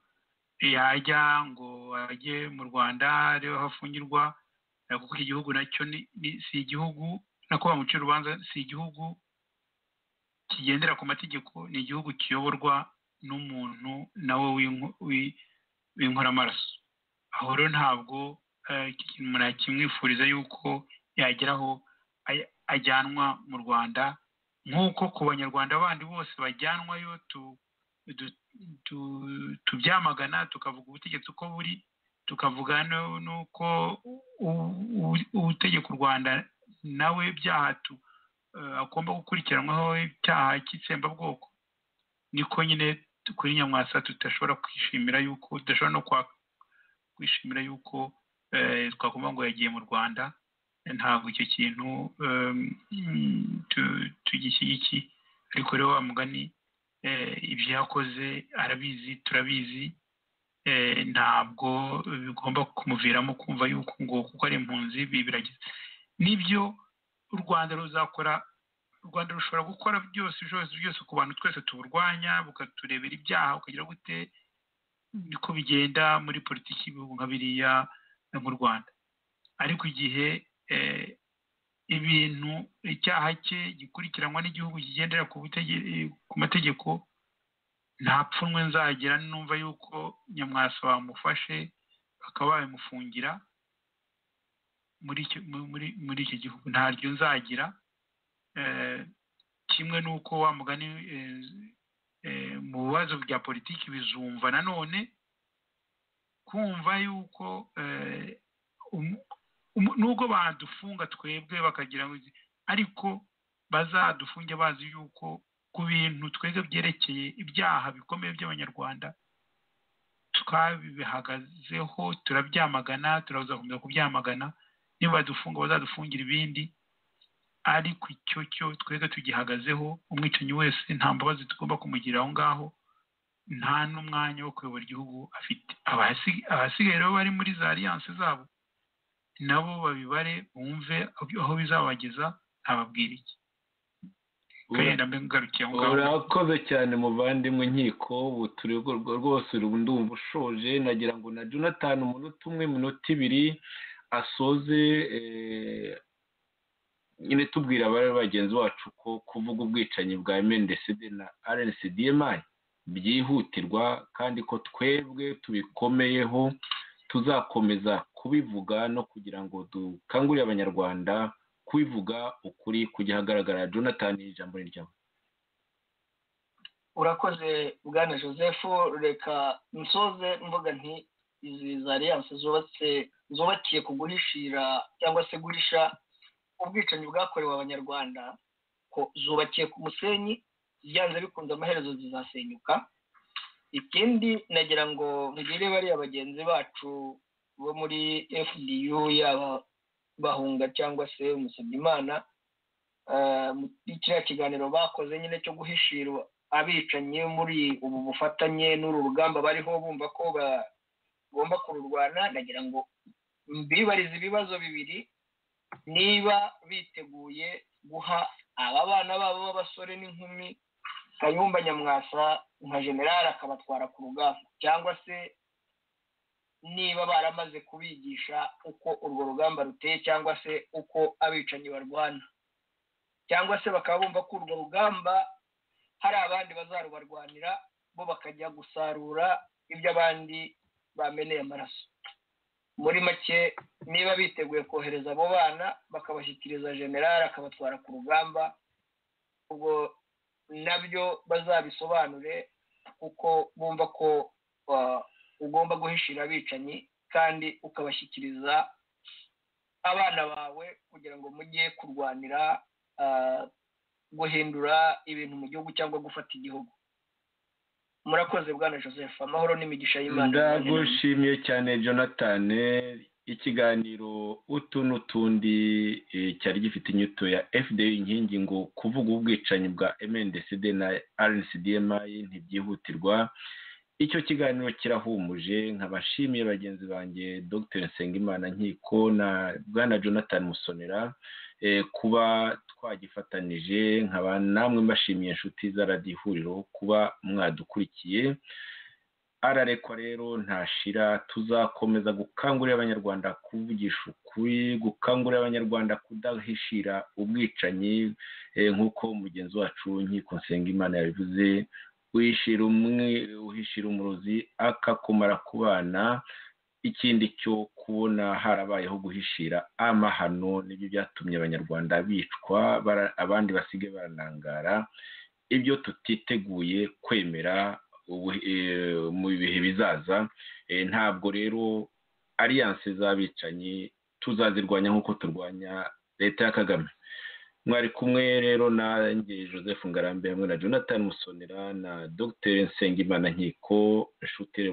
S3: yajya ngo ajye mu Rwanda arebe aho afungirwa, kuko iki gihugu nacyo si igihugu, nako bamucira urubanza, si igihugu kigendera ku mategeko, ni igihugu kiyoborwa n'umuntu nawe w'inkoramaraso. Aho rero ntabwo iki kintu umuntu yakimwifuriza yuko yageraho ajyanwa mu Rwanda, nk'uko ku banyarwanda bandi bose bajyanwayo tubyamagana, tukavuga ubutegetsi uko buri, tukavuga n'uko ubutegeka u Rwanda nawe byaha agomba gukurikiranwaho icyaha cy'itsembabwoko. Niko nyine kuri Nyamwasa tudashobora kwishimira yuko, tudashobora no kwishimira yuko twakumva ngo yagiye mu Rwanda. Ntabwo icyo kintu tugishyigikiye. Ariko rero wa mugani ibyo yakoze arabizi, turabizi, ntabwo bigomba kumuviramo kumva yuko ngo kuko ari impunzi biragize. Nibyo u Rwanda ruzakora, u Rwanda rushobora gukora byose byose ku bantu twese tuburwanya, bukaturebera ibyaha, ukagira gute, niko bigenda muri politiki y'ibihugu nka biriya nk'u Rwanda. Ariko igihe ibintu icyaha cye gikurikiranwa n'igihugu kigendera ku mategeko, nta pfunwe nzagira numva yuko Nyamwasa bamufashe bakaba babimufungira muri iki gihugu, ntaryo nzagira. Kimwe n'uko wa mugani mu bibazo bya politiki bizumva nanone kumva yuko nubwo badufunga twebwe bakagira ngo, ariko bazadufunge bazi yuko ku bintu twebwe byerekeye ibyaha bikomeye by'abanyarwanda twabihagazeho, turabyamagana, turazakomeza kubyamagana. Niba badufunga bazadufungira ibindi, ariko icyo cyo twebwe tugihagazeho. Umwicanyi wese nta mbabazi tugomba kumugira aho ngaho, nta n'umwanya wo kuyobora igihugu afite. Abasigaye rero bari muri za alliance zabo nabo babibare, bumve aho bizabageza, ntababwira iki.
S1: Urakoze cyane muvandimwe Nkiko, ubu turi rwose ndumva ushoje. Nagira ngo na Jonathan umunota umwe, minota ibiri asoze nyine tubwira abari bagenzi bacu ko kuvuga ubwicanyi bwa MNDCD na RNCDMI byihutirwa, kandi ko twebwe tubikomeyeho, tuzakomeza kubivuga no kugira ngo dukangurire abanyarwanda kubivuga ukuri kujya ahagaragara. Jonathan, ijambo ni ryawe.
S2: Urakoze bwana Joseph. Reka nsoze mvuga nti izi za alliance zubakiye ku guhishira cyangwa se guhisha ubwicanyi bwakorewe abanyarwanda, ko zubakiye ku musenyi, byanze bikunze amaherezo zizasenyuka. Ikindi nagira ngo mbwire bariya bagenzi bacu bo muri FDU, yaba Bahunga cyangwa se Musabyimana, muri kiriya kiganiro bakoze nyine cyo guhishira abicanyi muri ubu bufatanye n'uru rugamba bariho bumva ko bagomba kururwana, nagira ngo mbibarize ibibazo bibiri: niba biteguye guha aba bana babo b'abasore n'inkumi Kayumba Nyamwasa nka general akabatwara ku rugamba, cyangwa se niba baramaze kubigisha uko urwo rugamba ruteye, cyangwa se uko abicanyi barwana, cyangwa se bakaba bumva ko urwo rugamba hari abandi bazarubarwanira, bo bakajya gusarura ibyo abandi bameneye amaraso. Muri make, niba biteguye kohereza abo bana bakabashyikiriza general akabatwara ku rugamba, ubwo nabyo bazabisobanure, kuko bumva ko ugomba guhishira abicanyi kandi ukabashyikiriza abana bawe kugira ngo mujye kurwanira guhindura ibintu mu gihugu cyangwa gufata igihugu. Murakoze bwana Joseph, amahoro n'imigisha y'Imana.
S1: Ndagushimiye cyane Jonathan. Ikiganiro utu n'utundi cyari gifite inyito ya FDU Inkingi ngo kuvuga ubwicanyi bwa MNDCD na RNCDMI ntibyihutirwa. Icyo kiganiro kirahumuje, nkabashimiye bagenzi banjye Dr Nsengimana Nkiko na bwana Jonathan Musonera kuba twagifatanije, nkaba namwe mbashimiye inshuti za Radio Ihuriro kuba mwadukurikiye. Ararekwa rero ntashira. Tuzakomeza gukangurira Abanyarwanda kuvugisha ukuri, gukangurira Abanyarwanda kudahishira ubwicanyi, nk'uko mugenzi wacu Nkiko Nsengimana yabivuze, uhishira umurozi akakumara ku bana. Ikindi cyo kubona harabayeho guhishira amahano nibyo byatumye Abanyarwanda bicwa, abandi basigaye baranangara, ibyo tutiteguye kwemera mu bihe bizaza. Ntabwo rero alliance z'abicanyi tuzazirwanya nk'uko turwanya leta ya Kagame. Mwari kumwe rero nanjye Joseph Ngarambe hamwe na Jonathan Musonera na Dr Nsengimana Nkiko. Nshuti.